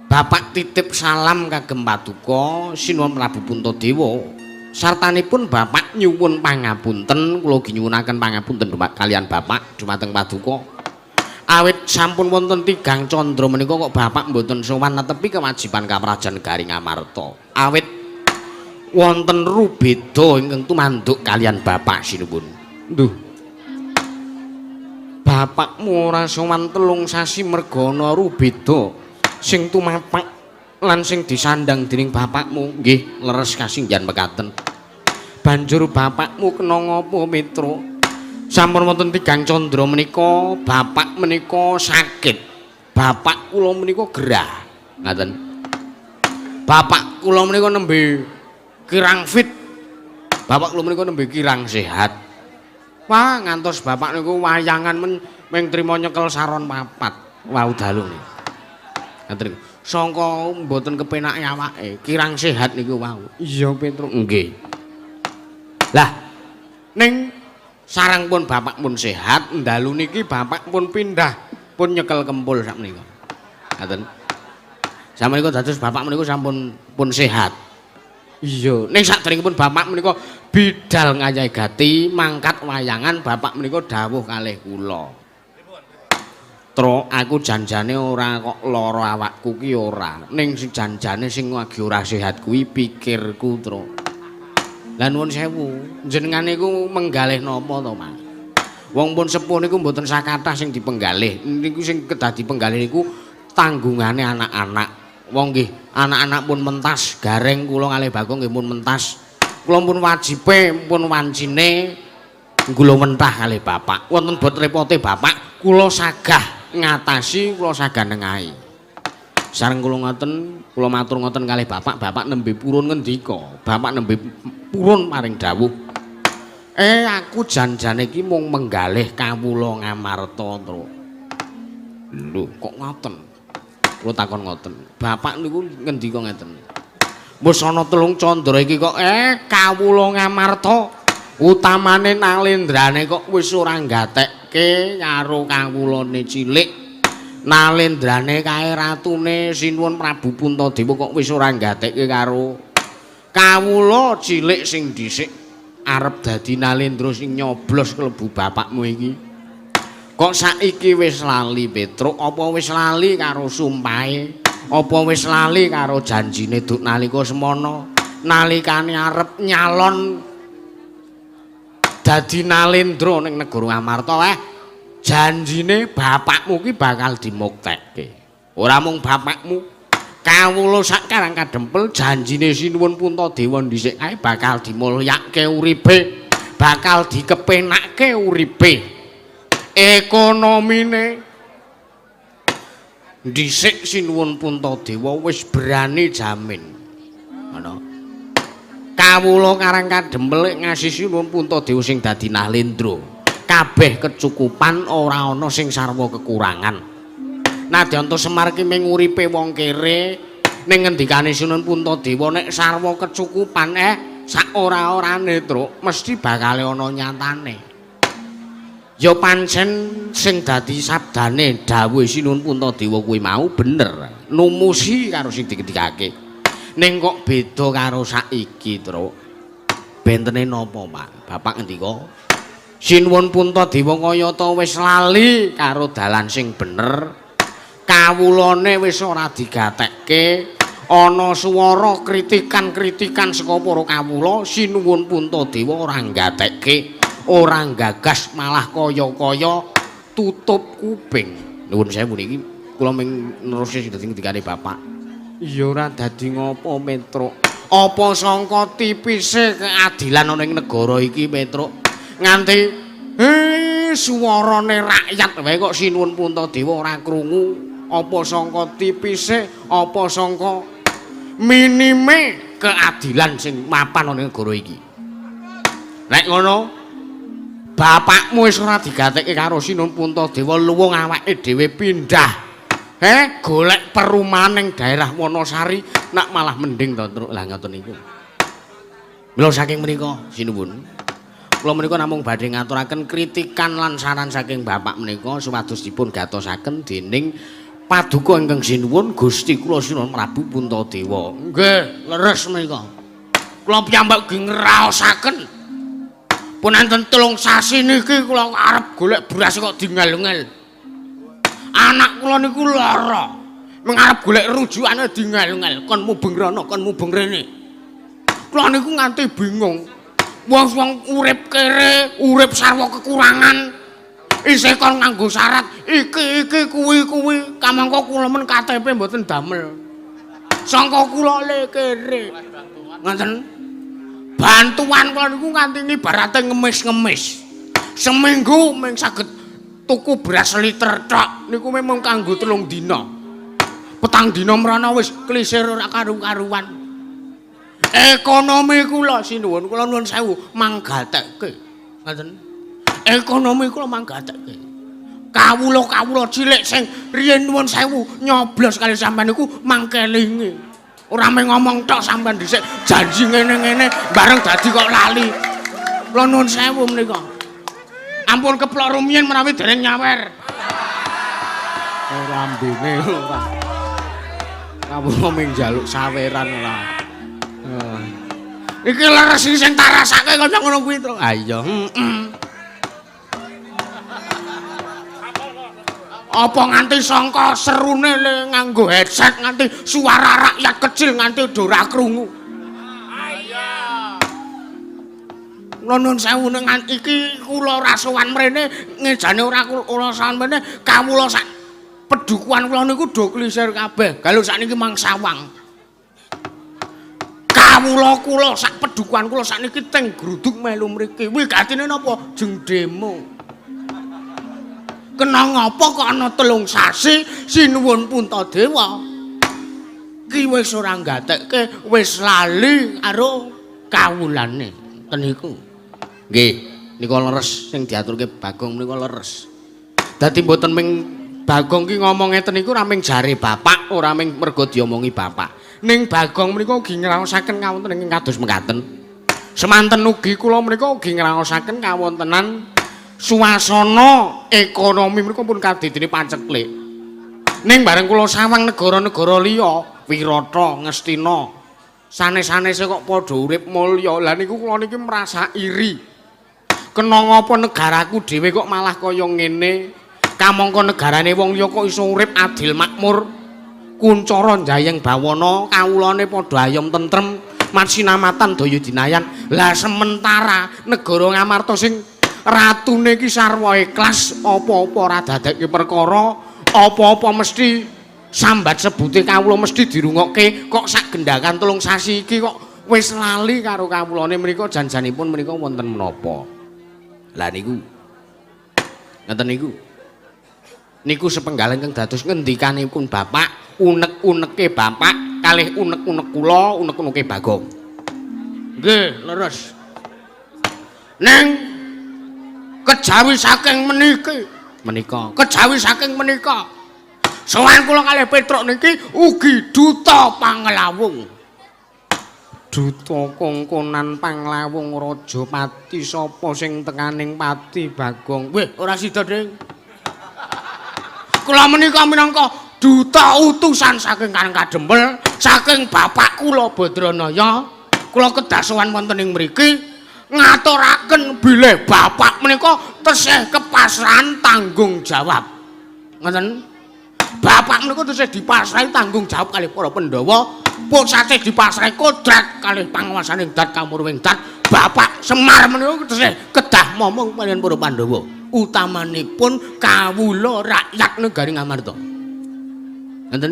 Bapak titip salam kagem paduka Sinuwun Prabu Puntadewa. Sartanipun bapak nyuwun pangapunten, kula ugi nyuwunaken pangapunten dumateng kalian bapak dumateng paduka. Awit sampun wonten tigang candra menika kok bapak mboten sowan netepi kewajiban kaprajan negari Ngamarta. Awit wonten rubeda ingkang tumanduk kalian bapak sinuwun. Duh. Bapakmu ora sowan 3 sasi merga ana rubeda sing tumapak lan sing disandang dening bapakmu. Nggih, leres kasinggihan mekaten. Banjur bapakmu kena ngapa, Petruk? Sampun wonten tigang candra menika bapak menika sakit. Bapak kula menika gerah. Ngaten. Bapak kula menika nembe kirang fit. Bapak kula menika nembe kirang sehat. Wah, ngantos bapak niku wayangan men ming trima nyekel saron papat wau dalu niku. Ngaten niku. Sangka mboten kepenake awake, kirang sehat niku wau. Iya, Petruk. Nggih. Lah, ning sareng pun bapak pun sehat, ndalu niki bapak pun pindah, pun nyekel kempul sakmenika. Ngaten. Sakmenika dados bapak menika sampun pun sehat. Iya, ning saderengipun bapak menika bidal ngayahi gati, mangkat wayangan, bapak menika dawuh kalih kula. Tro, aku janjane ora kok lara awakku ki ora. Ning sing janjane sing lagi ora sehat kuwi pikirku, Tro. Lah nuwun sewu, jenengan niku menggalih napa to, Mas? Wong pun sepuh niku mboten sakathah sing dipenggalih. Niku sing kedah dipenggalih niku tanggungane anak-anak. Wong nggih, anak-anak pun mentas, gareng kula kalih Bagong nggih pun mentas. Kula pun wajibe, pun wancine kula mentah kalih bapak. Wonten bot repote bapak, kula sagah ngatasi, kula sagah nengahi. Sareng kula ngoten, kula matur ngoten kalih bapak, bapak nembe purun ngendika, bapak nembe purun paring dawuh. Aku janjane iki mung menggalih kawula Ngamarta, Tru. Lho, kok ngoten? Kula takon ngoten. Bapak niku ngendika ngeten. Wis ana 3 candra iki kok kawula Ngamarta utamane nalendrane kok wis ora gatekke karo kawulane cilik. Nalendrane kae ratune Sinuwun Prabu Puntadewa kok wis ora gatekke karo kawula cilik sing dhisik arep dadi nalendra sing nyoblos klebu bapakmu iki. Kok saiki wis lali, Petruk? Apa wis lali karo sumpahe? Apa wis lali karo janjine duk nalika semana? Nalikane arep nyalon dadi nalendra ning negara Ngamarta, janjine bapakmu ki bakal dimuktekke. Ora mung bapakmu, kawula sak Karang Kadempel janjine Sinuwun Puntadewa dhisik kae bakal dimulyake uripe, bakal dikepenake uripe. Ekonomine dhisik Sinuwun Puntadewa wis berani jamin. Ngono. Kawula Karang Kadempel ngasih Sinuwun Puntadewa sing dadi nalendra. Kabeh kecukupan, ora ana sing sarwa kekurangan. Nadyan to Semar ki ming uripe wong kere, ning ngendikane Sinuwun Puntadewa nek sarwa kecukupan sak ora-orane, Truk, mesti bakal ana nyatane. Ya pancen sing dadi sabdane dawuhe Sinuwun Puntadewa kuwi mau bener, numusi karo sing dikendikake. Ning kok beda karo saiki, Truk. Bentene napa, Pak? Bapak ngendika Sinuwun Puntadewa kayata wis lali karo dalan sing bener. Kawulane wis ora digatekke. Ana swara kritikan-kritikan saka para kawula, Sinuwun Puntadewa ora nggatekke, ora nggagas, malah kaya-kaya tutup kuping. Nuwun sewu niki kula ming neruske sing dadi ngendikane Bapak. Ya ora dadi ngopo, Petruk. Apa sangka tipise keadilan ana ing negara iki, Petruk? Nganti suwarane rakyat wae kok Sinuwun Puntadewa ora krungu. Apa sangka tipise, apa sangka minime keadilan sing mapan ana ing negara iki. Nek ngono, bapakmu wis ora digatekke karo Sinuwun Puntadewa, luwung awake dhewe pindah. Golek perumahan ning daerah Wonosari, nak malah mending to, Truk. Lah ngoten niku. Mila saking menika, sinuwun. Kula menika namung badhe ngaturaken kritikan lan saran saking bapak menika supados dipun gatosaken dening paduka ingkang sinuwun Gusti kula Sinuwun Prabu Puntadewa. Nggih, leres menika. Kula piyambak ugi ngraosaken. Pun enten 3 sasi niki kula arep golek beras kok dingel-ngel. Anak kula niku lara. Mung arep golek rujukane dingel-ngel, kon mubeng rono, kon mubeng rene. Kula niku nganti bingung. Wong-wong urip kere, urip sarwa kekurangan. Isih kon nganggo syarat iki iki kuwi kuwi, kamangka kula men KTP mboten damel. Sangka kula le kere. Ngoten. Bantuan kula niku nganti ngibarate ngemis-ngemis. Seminggu mung saged tuku beras liter tok niku memang kanggo 3 dina. Petang dina mrana wis klisir ora karu-karuan. Ekonomi kula sinuwun, kula nuwun sewu manggatekke. Ngoten. Ekonomi kula manggatekke. Kawula-kawula cilik sing riyen nuwun sewu nyoblos kali sampean niku mangkelingi. Ora mung ngomong tok sampean dhisik janji ngene-ngene bareng dadi kok lali. Kula nuwun sewu menika. Ampun keplok rumiyin menawi dereng nyawer. Ora ambene ora. Kawula mung njaluk saweran ora. Iki leres iki sing tak rasake kaya ngono kuwi to. Ha iya, heeh. Apa nganti sangka serune le nganggo headset nganti suara rakyat kecil nganti do ora krungu. Nuwun sewu ning iki kula ora sowan mrene, ngejane ora kula sowan mrene, kawula sak pedukuhan kula niku do klisir kabeh. Galuh sakniki mang sawang. Kawula kula sak pedukuhan kula sakniki teng gruduk melu mriki. Wigatine napa? Jeng demo. Kena ngapa kok ana 3 sasi Sinuwun Puntadewa ki wis ora nggatekke, wis lali karo kawulane. Ten niku. Nggih, nika leres sing diaturke Bagong menika leres. Dadi mboten ming Bagong ki ngomong ngeten niku ora ming jare bapak, ora ming mergo diomongi bapak. Ning Bagong menika ugi ngraosaken kawontenan ingkang kados mekaten. Semanten ugi kula menika ugi ngraosaken kawontenan suasana ekonomi menika pun kadidine paceklik. Ning bareng kula sawang negara-negara liya, Wirata, Ngastina, sanes-sanese kok padha urip mulya. Lah niku kula niki merasa iri. Kena ngapa negaraku dhewe kok malah kaya ngene? Kamangka negarane wong liya kok iso urip adil makmur, kuncara njayeng bawana, kawulane padha ayom tentrem, masinamatan daya dinayan. Lah sementara negara Ngamarta sing ratune iki sarwa ikhlas, apa-apa ora dadekke perkara, apa-apa mesti sambat sebute kawula mesti dirungokke, kok sak gendakan 3 sasi iki kok wis lali karo kawulane menika jan-janipun menika wonten menapa. Lah niku ngoten niku. Niku sepenggal ingkang dados ngendikanipun bapak, unek-uneke bapak kalih unek-unek kula, unek-uneke Bagong. Nggih, leres. Neng kejawi saking meniki menika, kejawi saking menika sowan kula kalih Petruk niki ugi duta Panglawung. Duta kongkonan Panglawung Raja Pati sapa sing tekaning pati Bagong? Weh, ora sida, Ding. Kula menika minangka duta utusan saking Karang Kadempel, saking bapak kula Badranaya, kula kedah sowan wonten ing mriki Ngaturaken bilih bapak menika tesih kepasrahan tanggung jawab. Ngoten. Bapak menika tesih dipasrahi tanggung jawab kalih para Pandhawa, pusate dipasrahi kodrat kalih panguwasaning dat kamurwing dat. Bapak Semar menika tesih kedah momong kaliyan para Pandhawa, utamanipun kawula rakyat negari Ngamarta. Ngoten?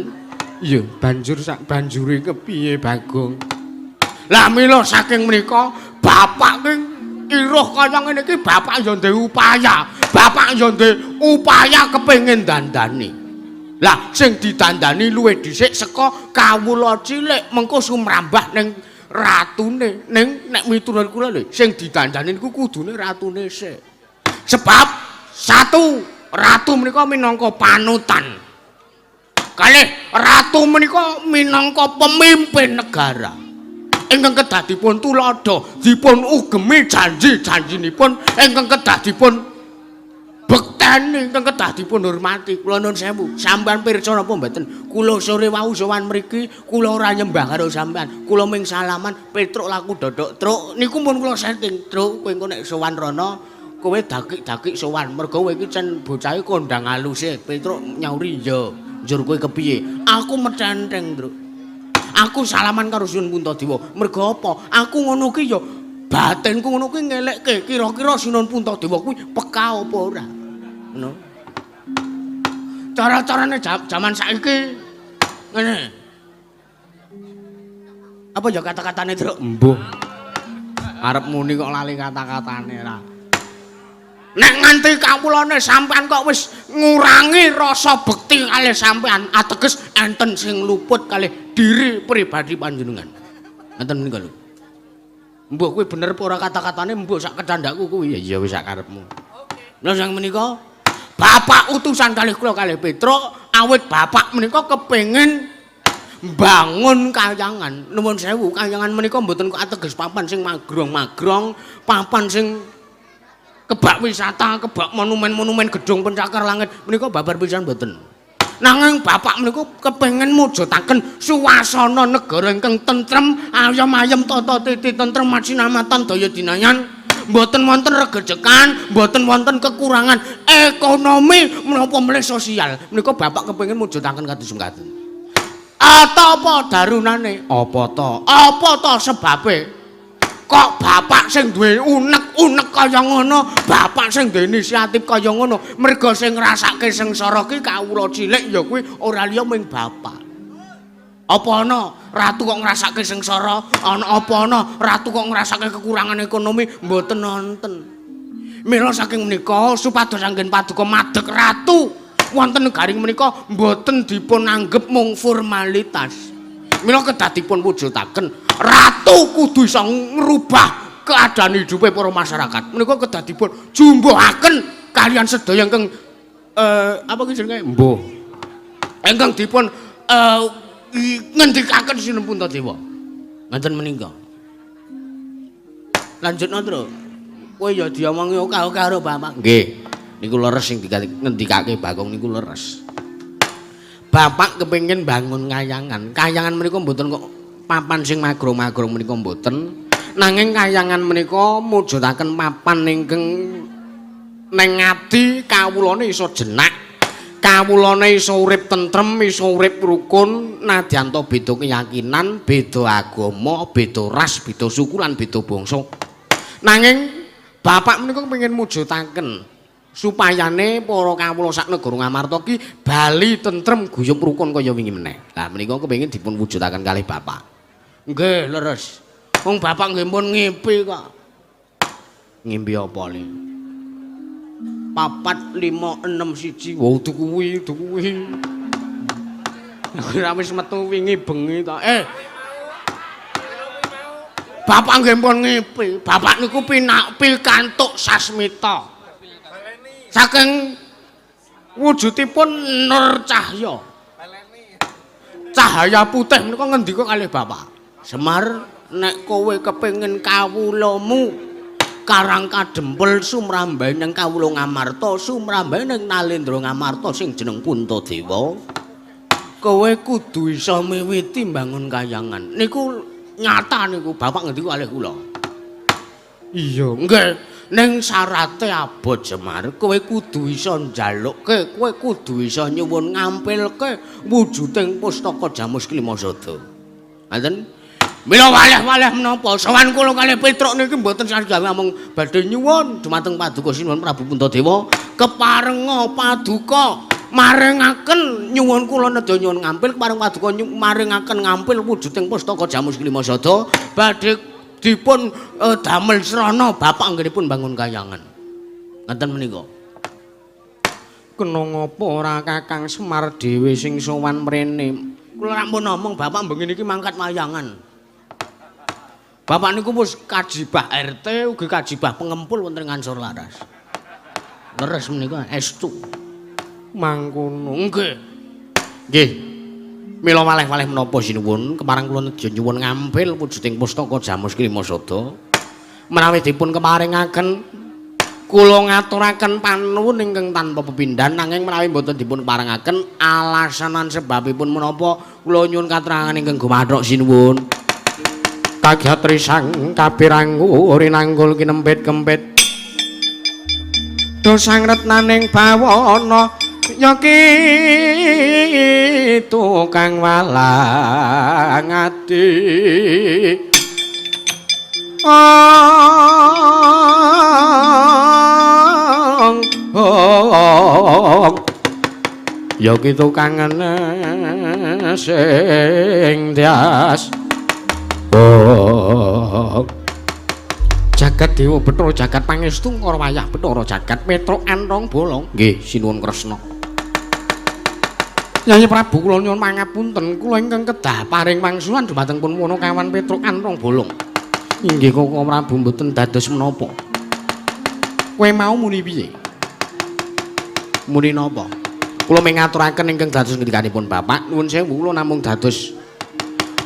Iya, banjur sak banjure kepiye, Bagong? Lah mila saking menika bapak ki iruh kaya ngene iki bapak ya ndek upaya. Bapak ya ndek upaya kepengin dandani. Lah sing didandani luwih dhisik saka kawula cilik mengko sumrambah ning ratune. Ning nek miturut kula lho, sing didandani niku kudune ratune sik. Sebab satu, ratu menika minangka panutan. Kalih, ratu menika minangka pemimpin negara. Ingkang kedah dipun tuladha, dipun ugemi janji-janjinipun, ingkang kedah dipun bekteni, ingkang kedah dipun hormati. Kula nuwun sewu, sampean pirsa napa mboten? Kula sore wau sowan mriki, kula ora nyembah karo sampean. Kula ming salaman, Petruk laku dodok truk niku pun kula setting. Truk, kowe engko nek sowan rono, kowe dakik-dakik sowan. Mergo kowe iki cen bocahe kondang aluse. Petruk nyauri, "Ya, njur kowe kepiye?" Aku metenteng, Truk. Aku salaman karo Sinuwun Puntadewa. Mergo apa? Aku ngono ki ya batinku ngono kuwi ngelekke kira-kira Sinuwun Puntadewa kuwi peka apa ora. Ngono. Cara-carane jaman saiki ngene. Apa ya kata-katane, Truk? Mbuh. Arep muni kok lali kata-katane ra. Nek nganti kawulane sampean kok wis ngurangi rasa bekti kalih sampean, ateges enten sing luput kalih diri pribadi panjenengan. Enten menika lho. Mbuh kuwi bener apa ora kata-katane, mbuh sak kecandakku kuwi. Ya iya wis sak karepmu. Lha sang menika bapak utusan kalih kula kalih Petruk, awit bapak menika kepengin mbangun kayangan. Nuwun sewu, kayangan menika mboten kok ateges papan sing magrong-magrong, papan sing kebak wisata, kebak monumen-monumen gedung pencakar langit menika babar pisan mboten. Nanging bapak menika kepengin mujudaken suasana negara ingkang tentrem, ayem-ayem tata titi tentrem macinamatan daya dinayan. Mboten wonten regejekan, mboten wonten kekurangan ekonomi menapa malih sosial. Menika bapak kepengin mujudaken kados mekaten. Ata apa darunane? Apa to? Apa to sebabe? Kok bapak sing duwe unek-unek kaya ngono, bapak sing duwe inisiatif kaya ngono, mergo sing ngrasake sengsara ki kawula cilik ya kuwi ora liya ming bapak. Apa ana ratu kok ngrasake sengsara? Ana apa ana ratu kok ngrasake kekurangan ekonomi? Mboten nonten. Mila saking menika supados anggen paduka madeg ratu wonten negaring menika mboten dipun anggep mung formalitas. Mila kedah dipun wujudaken ratu kudu iso ngrubah keadaan hidupe para masyarakat. Menika kedah dipun jumbuhaken kalian sedaya ingkang apa ki jenenge? Mbuh. Ingkang dipun ngendikaken Sinuwun Puntadewa. Ngoten menika. Lanjutno, Tru. Kowe ya diomongi akeh-akeh karo bapak. Nggih. Niku leres sing ngendikake Bagong niku leres. Bapak kepengin bangun kayangan. Kayangan menika mboten kok papan sing magrong-magrong menika mboten. Nanging kayangan menika mujudaken papan ingkang neng ati kawulane iso jenak. Kawulane iso urip tentrem, iso urip rukun, nadyan to beda keyakinan, beda agama, beda ras, beda suku lan beda bangsa. Nanging bapak menika kepengin mujudaken supayane para kawula sak negara Ngamarta ki bali tentrem guyub rukun kaya wingi meneh. Lah menika kepengin dipun wujudaken kalih bapak. Nggih, leres. Wong bapak nggih pun ngipi kok. Ngimpi apa le? 4 5 6 1. Wah, udu kuwi, udu kuwi. Ora wis metu wingi bengi ta. Bapak nggih pun ngipi. Bapak niku pikantuk sasmita. Saking wujudipun nur cahya. Cahaya putih menika ngendika kalih bapak. Semar, nek kowe kepengin kawulamu Karang Kadempel sumrambah ning kawula Ngamarta, sumrambah ning Nalendra Ngamarta sing jeneng Puntadewa, kowe kudu iso miwiti mbangun kayangan. Niku nyata niku bapak ngendika kalih kula. Iya, nggih. Ning syarate abot Semar, kowe kudu iso njalukke, kowe kudu iso nyuwun ngampilke wujuding pustaka Jamus Klimasada. Ngoten? Mila waleh-waleh menapa sowan kula kalih Petruk niki mboten sasgawe amung badhe nyuwun dumateng Paduka Sinuwun Prabu Puntadewa keparenga paduka maringaken nyuwun kula nedha nyuwun ngampil kepareng paduka maringaken ngampil wujuding pustaka Jamus Klimasada badhe dipun damel srana bapak anggenipun bangun kayangan. Ngoten menika. Kena ngapa ora Kakang Semar dhewe sing sowan mrene? Kula rak pun ngomong bapak bengi niki mangkat wayangan. Bapak niku wis kajibah RT ugi kajibah pengempul wonten Ngansor Laras. Leres menika estu. Mangkono. Nggih. Nggih. Mila waleh-waleh menapa sinuwun kepareng kula nedya nyuwun ngampil wujuding pustaka Jamus Klimasada. Menawi dipun keparengaken kula ngaturaken panuwun ingkang tanpa pepindhan nanging menawi mboten dipun keparengaken alasanan sebabipun menapa kula nyuwun katerangan ingkang gumathok sinuwun. Kagyatri sang kapirangu rinanggul kinempit kempit dosang retnaning bawana ya ki tukang walang ati ong ong ya ki tukang sing tias. Oh. Jagat Dewa Bathara jagat pangestu ngara wayah Bathara jagat Petruk Anthong Bolong. Nggih, sinuwun Kresna. Yayi Prabu kula nyuwun pangapunten, kula ingkang kedah paring wangsulan dumateng pun Punakawan Petruk Anthong Bolong. Inggih Koko Prabu mboten dados menapa. Kowe mau muni piye? Muni napa? Kula mung ngaturaken ingkang dados ngendikanipun Bapak, nuwun sewu kula namung dados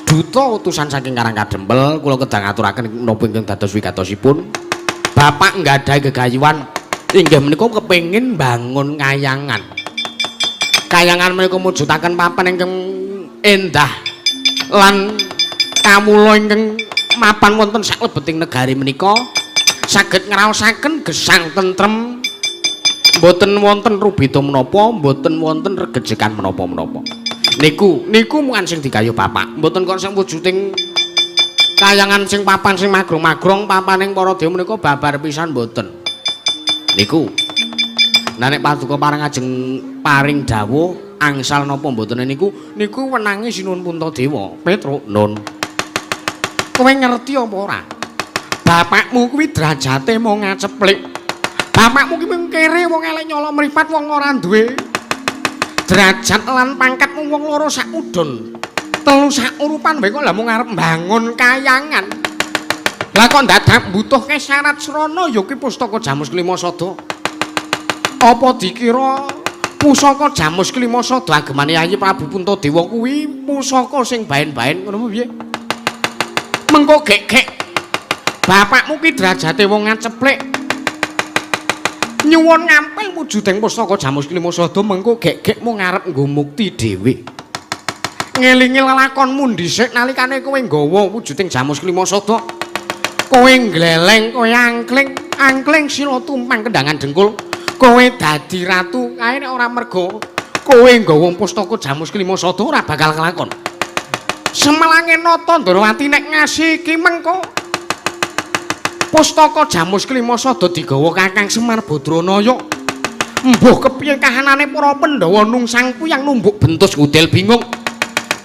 duta utusan saking Karang Kadempel, kula kedah ngaturaken napa ingkang dados wigatosipun. Bapak nggadahi gegayuhan inggih menika kepengin bangun kayangan. Kayangan menika mujudaken papan ingkang endah lan kawula ingkang mapan wonten saklebeting negari menika saged ngraosaken gesang tentrem, mboten wonten rubeda menapa, mboten wonten regejekan menapa-menapa. Niku niku mung sing digayuh bapak, mboten kok sing wujuding kayangan sing papan sing magrong-magrong papaning para dewa menika babar pisan mboten. Niku. Nah nek paduka pareng ajeng paring dawuh angsal napa mboten niku niku wenange Sinuwun Puntadewa. Petruk, Nun. Kowe ngerti apa ora? Bapakmu kuwi derajate mung ngaceplik. Bapakmu ki mung kere wong elek nyolok mripat wong ora duwe derajat lan pangkatmu wong loro sak udun. Telu sak urupan wae kok lah mung arep mbangun kayangan. Lah kok dadak mbutuhke syarat srana ya kuwi pustaka Jamus Klimasada. Apa dikira pusaka Jamus Klimasada agemane Yayi Prabu Puntadewa kuwi pusaka sing baen-baen ngono piye? Mengko gek-gek bapakmu ki derajate wong ngaceplik. Nyuwun ngampil wujuding pustaka Jamus Klimasada mengko gek-gek mung arep nggo mukti dhewe. Ngelingi lelakonmu dhisik nalikane kowe nggawa wujuding Jamus Klimasada. Kowe ngleleng, kowe angkling, angkling sila tumpang kendangan dengkul. Kowe dadi ratu kae nek ora mergo kowe nggawa pustaka Jamus Klimasada ora bakal kelakon. Semelange Nata Ndrawati nek ngasih iki mengko pustaka Jamus Klimasada digawa Kakang Semar Badranaya. Mbuh kepiye kahanane para Pandhawa nungsang puyang numbuk bentus ngudel bingung.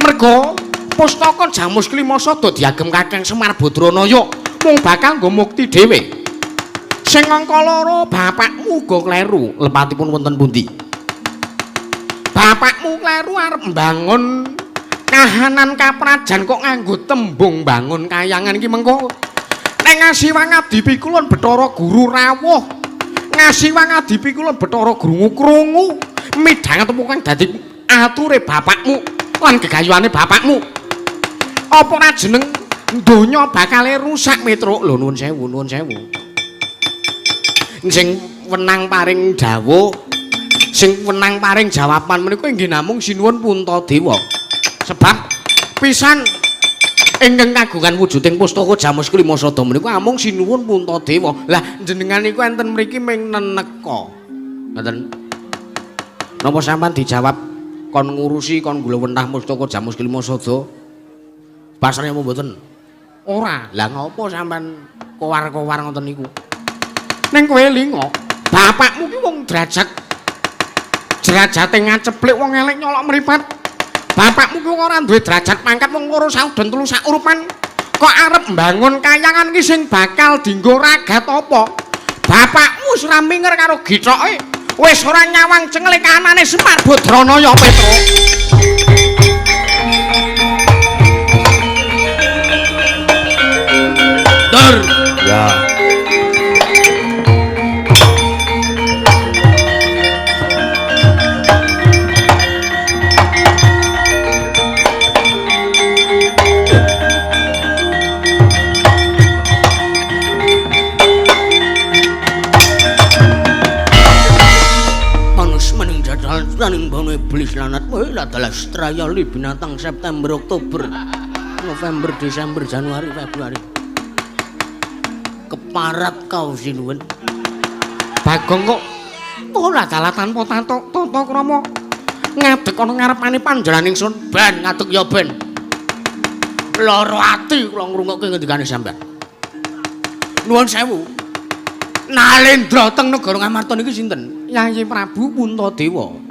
Merga pustaka Jamus Klimasada diagem Kakang Semar Badranaya mung bakal nggo mukti dhewe. Sing angka loro bapakmu uga kleru, lepatipun wonten pundi? Bapakmu kleru arep mbangun kahanan kaprajan kok nganggo tembung bangun kayangan iki mengko. Nek ngasi wangadipi kulon Bathara Guru rawuh, ngasi wangadipi kulon Bathara Guru krungu midhanget apa kang dadi ature bapakmu lan gegayuhane bapakmu. Apa ora jeneng donya bakale rusak Petruk? Lho nuwun sewu, nuwun sewu. Sing wenang paring dawuh, sing wenang paring jawaban menika inggih namung Sinuwun Puntadewa. Sebab pisan Ingkang kagungan wujuding pustaka Jamus Klima Sada menika amung sinuwun Puntadewa. Lah jenengan niku enten mriki ming neneka. Ngoten. Napa sampean dijawab kon ngurusi kon gulawentah pustaka Jamus Klima Sada? Pasane apa mboten? Ora. Lah ngopo sampean kowar-kowar ngoten niku? Ning kowe lingo, bapakmu ki wong derajat. Derajate ngaceplik wong elek nyolok mripat. Bapakmu ki ora duwe derajat pangkat wong loro sauden telu saurupan. Kok arep mbangun kayangan ki sing bakal dinggo ragat apa? Bapakmu wis ora minger karo githoke. Wis ora nyawang cengele kanane Semar Badranaya Petruk. Dur. Ya. Saning bono iblis lanat kowe adalah strayali binatang September, Oktober, November, Desember, Januari, Februari. Keparat kau sinuwun. Bagong kok ora dalah tanpa tata krama. Ngadeg ana ngarepane panjenengan ingsun ben ngadeg ya ben. Lara ati kula ngrungokke ngendikane sampean. Nuwun sewu. Nalendra teng negara Ngamarta niki sinten? Yayi Prabu Puntadewa.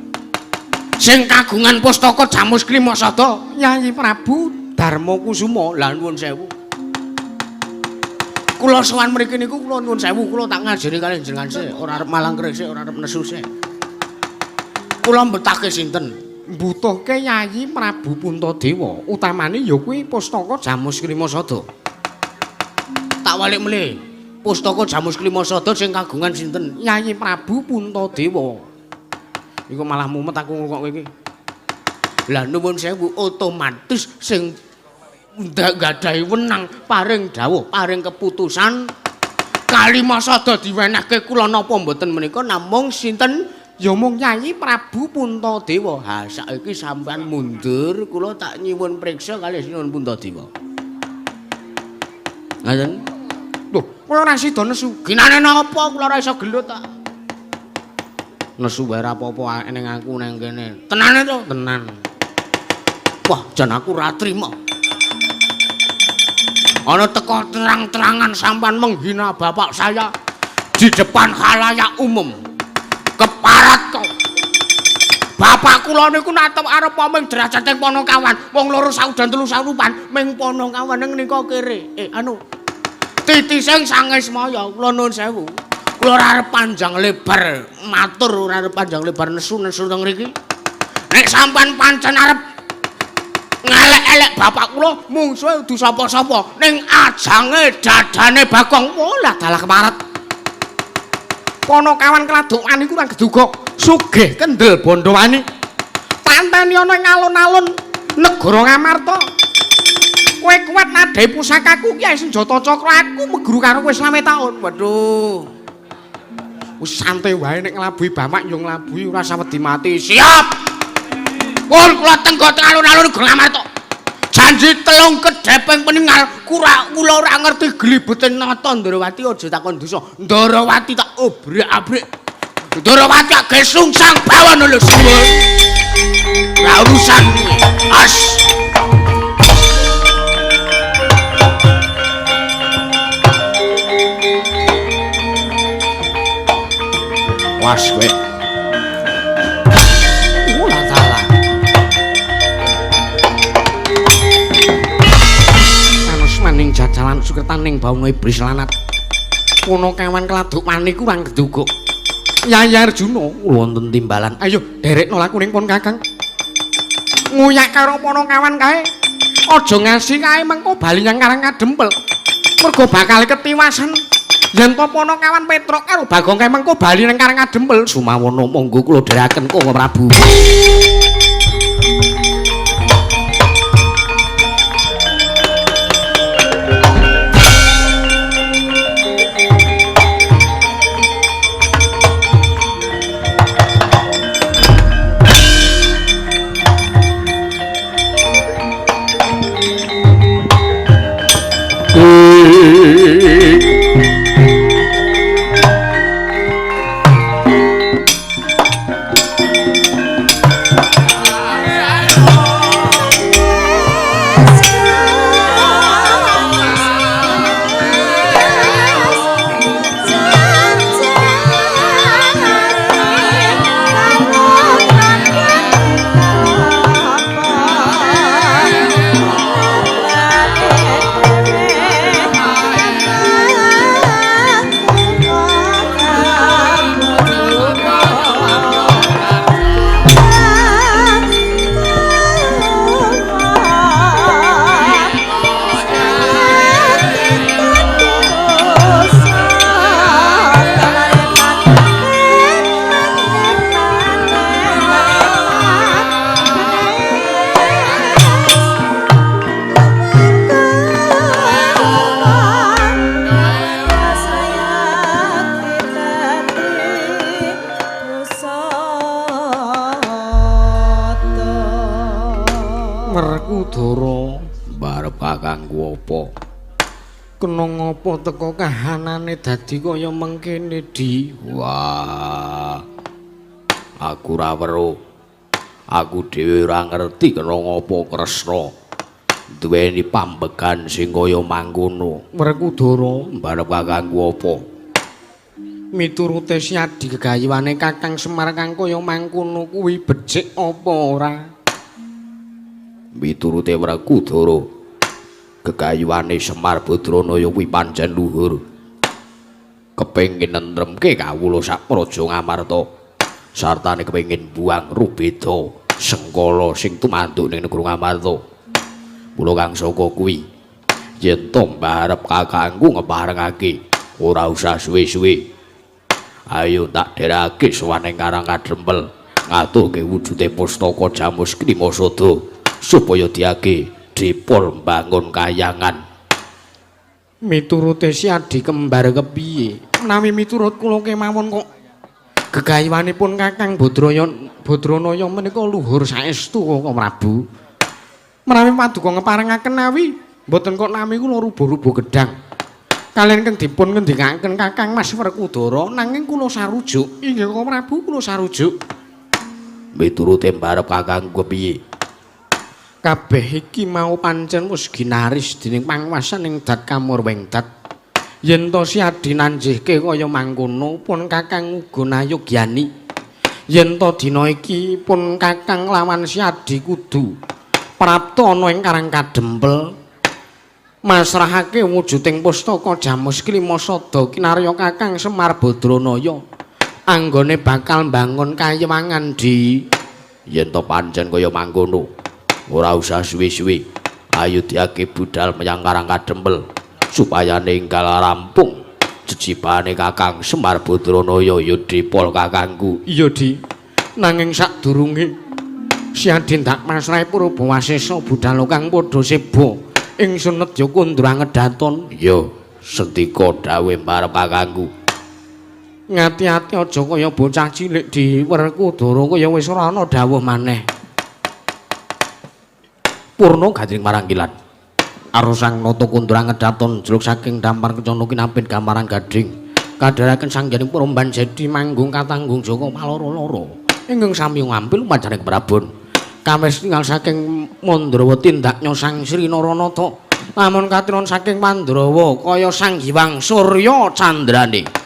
Sing kagungan pustaka Jamus Klima Sada, Yayi Prabu Darma Kusuma. Lah nuwun sewu. Kula sowan mriki niku kula nuwun sewu, kula tak ngajeni kalih jenengan sik, ora arep malang keris, ora arep nesu sik. Kula mbetahke sinten? Mbutuhke Yayi Prabu Puntadewa, utamane ya kuwi pustaka Jamus Klima Sada. Tak walik mlih. Pustaka Jamus Klima Sada sing kagungan sinten? Yayi Prabu Puntadewa. Iku malah mumet aku kok kowe iki. Lah nuwun sewu otomatis sing nggadahi wenang paring dawuh, paring keputusan Kalima Sada diwenehke kula napa mboten menika namung sinten? Ya mung Yayi Prabu Puntadewa. Ha saiki sampean mundur kula tak nyuwun priksa kalih Sinuwun Puntadewa. Ngaten? Lho, kula ora sida nesu. Ginane napa kula ora iso gelut ta? Nesu wae ora apa-apa ning aku nang kene. Tenane to? Tenan. Wah, jan aku ora trima. Ana teko terang-terangan sampean menghina bapak saya di depan khalayak umum. Keparat kok. Bapak kula niku natep arep ming derajate Ponokawan, wong loro saudan telu saurupan ming Ponokawan ning nika kere. Anu titising Sangesmaya kula nuwun sewu. Kula ora arep panjang lebar matur, ora arep panjang lebar nesu-nesu teng mriki. Nek sampean pancen arep ngelek-elek bapak kula, mungsuhe kudu sapa-sapa ning ajange dadane Bagong. Walah dalah kemaret. Ponokawan Kladokan iku ora geduga sugih kendel bandhawani. Tanteni ana ing alun-alun negara Ngamarta. Kowe kuat nadhahi pusakaku ki senjata cakra aku meguru karo kowe 25 taun. Waduh. Wis santai wae nek nglabuhi bapak yo nglabuhi ora usah wedi mati. Siap. Pun kula tenggo teng alun-alun Ngamarta. Janji telung kedheping peningal kula ora ngerti glibete nata Ndrawati aja takon dosa. Ndrawati tak obrak-abrik. Ndrawati age sungsang bawon lho suwun. Ora urusan as. Was kowe. Ora salah. Anus maning jajalan sukertaning bawana iblis lanat. Ponokawan Kladokan iku kurang geduguk. Yayi Arjuna wonten timbalan. Ayo derekno laku ning pon Kakang. Nguyak karo Ponokawan kae. Aja ngasi kae mengko bali nyang Karang Kadempel. Mergo bakal ketiwasan. Yen to Ponokawan Petruk karo Bagong kae mengko bali nang Karang Kadempel. Sumawana monggo kula dherekaken Koko Prabu. Werkudara, Mbarep kakangku apa? Kena ngapa teka kahanane dadi kaya mengkene, Di? Wah. Aku ora weruh. Aku dhewe ora ngerti kena ngapa Kresna duweni pambegan sing kaya mangkono. Werkudara, Mbarep kakangku apa? Miturute Siadi gegayuhane Kakang Semar kang kaya mangkono kuwi becik apa ora? Miturute Werkudara, gegayuhane Semar Badranaya kuwi pancen luhur. Kepengin nentremke kawula sak praja Ngamarta, sartane kepengin buang rubeda sengkala sing tumanduk ning negara Ngamarta. Mula kang saka kuwi yen to mbarep kakangku ngeparengake ora usah suwe-suwe. Ayo tak dherekake sowan ing Karang Kadempel ngaturke wujude pustaka Jamus Klimasada supaya diake dipol mbangun kayangan. Miturute Siadi kembar kepiye? Menawi miturut kula kemawon kok gegayuhanipun Kakang Badranaya menika luhur saestu Kaka Prabu. Menawi paduka ngeparengaken nawi mboten kok nami kula rubuh-rubuh gedang. Kaliyan keng dipun ngendikaken Kakang Mas Werkudara nanging kula sarujuk. Inggih Kaka Prabu kula sarujuk. Miturute mbarep kakangku kepiye? Kabeh iki mau pancen wis ginaris dening pangwasaning Dat Kamurwengdat. Yen to Siadi nanjihke kaya mangkono pun Kakang uga nayogyani. Yen to dina iki pun Kakang lawan Siadi kudu prapta ana ing Karang Kadempel masrahake wujuding pustaka Jamus Klimasada kinarya Kakang Semar Badranaya anggone bakal mbangun kayewangan di. Yen to pancen kaya mangkono ora usah suwe-suwe, ayo diake budal menyang Karang Kadempel supaya ninggal rampung jejibane Kakang Semar Badranaya ya dipol kakangku. Iya Di, nanging sadurunge Siadi ndak masrahe Purba Wasesa budal kang padha seba ingsun nedya kundra ngedaton. Iya, sendika dawuh mbarep kakangku. Ngati-ati aja kaya bocah cilik di Werkudara kaya wis ora ana dawuh maneh. Purna gadring marangkilan. Arusang nata kundra ngedaton jeluk saking dampar kencana kinapit gambaran gading. Kadharaken sangyaning Puromban jedi manggung katanggung jaka maloro-loro. Ingkang sami ngampil upacaring Prabon. Kawis tinggal saking Mandrawa tindaknya Sang Sri Naranata. Lamun katiron saking Mandrawa kaya Sang Hyang Surya Candrane.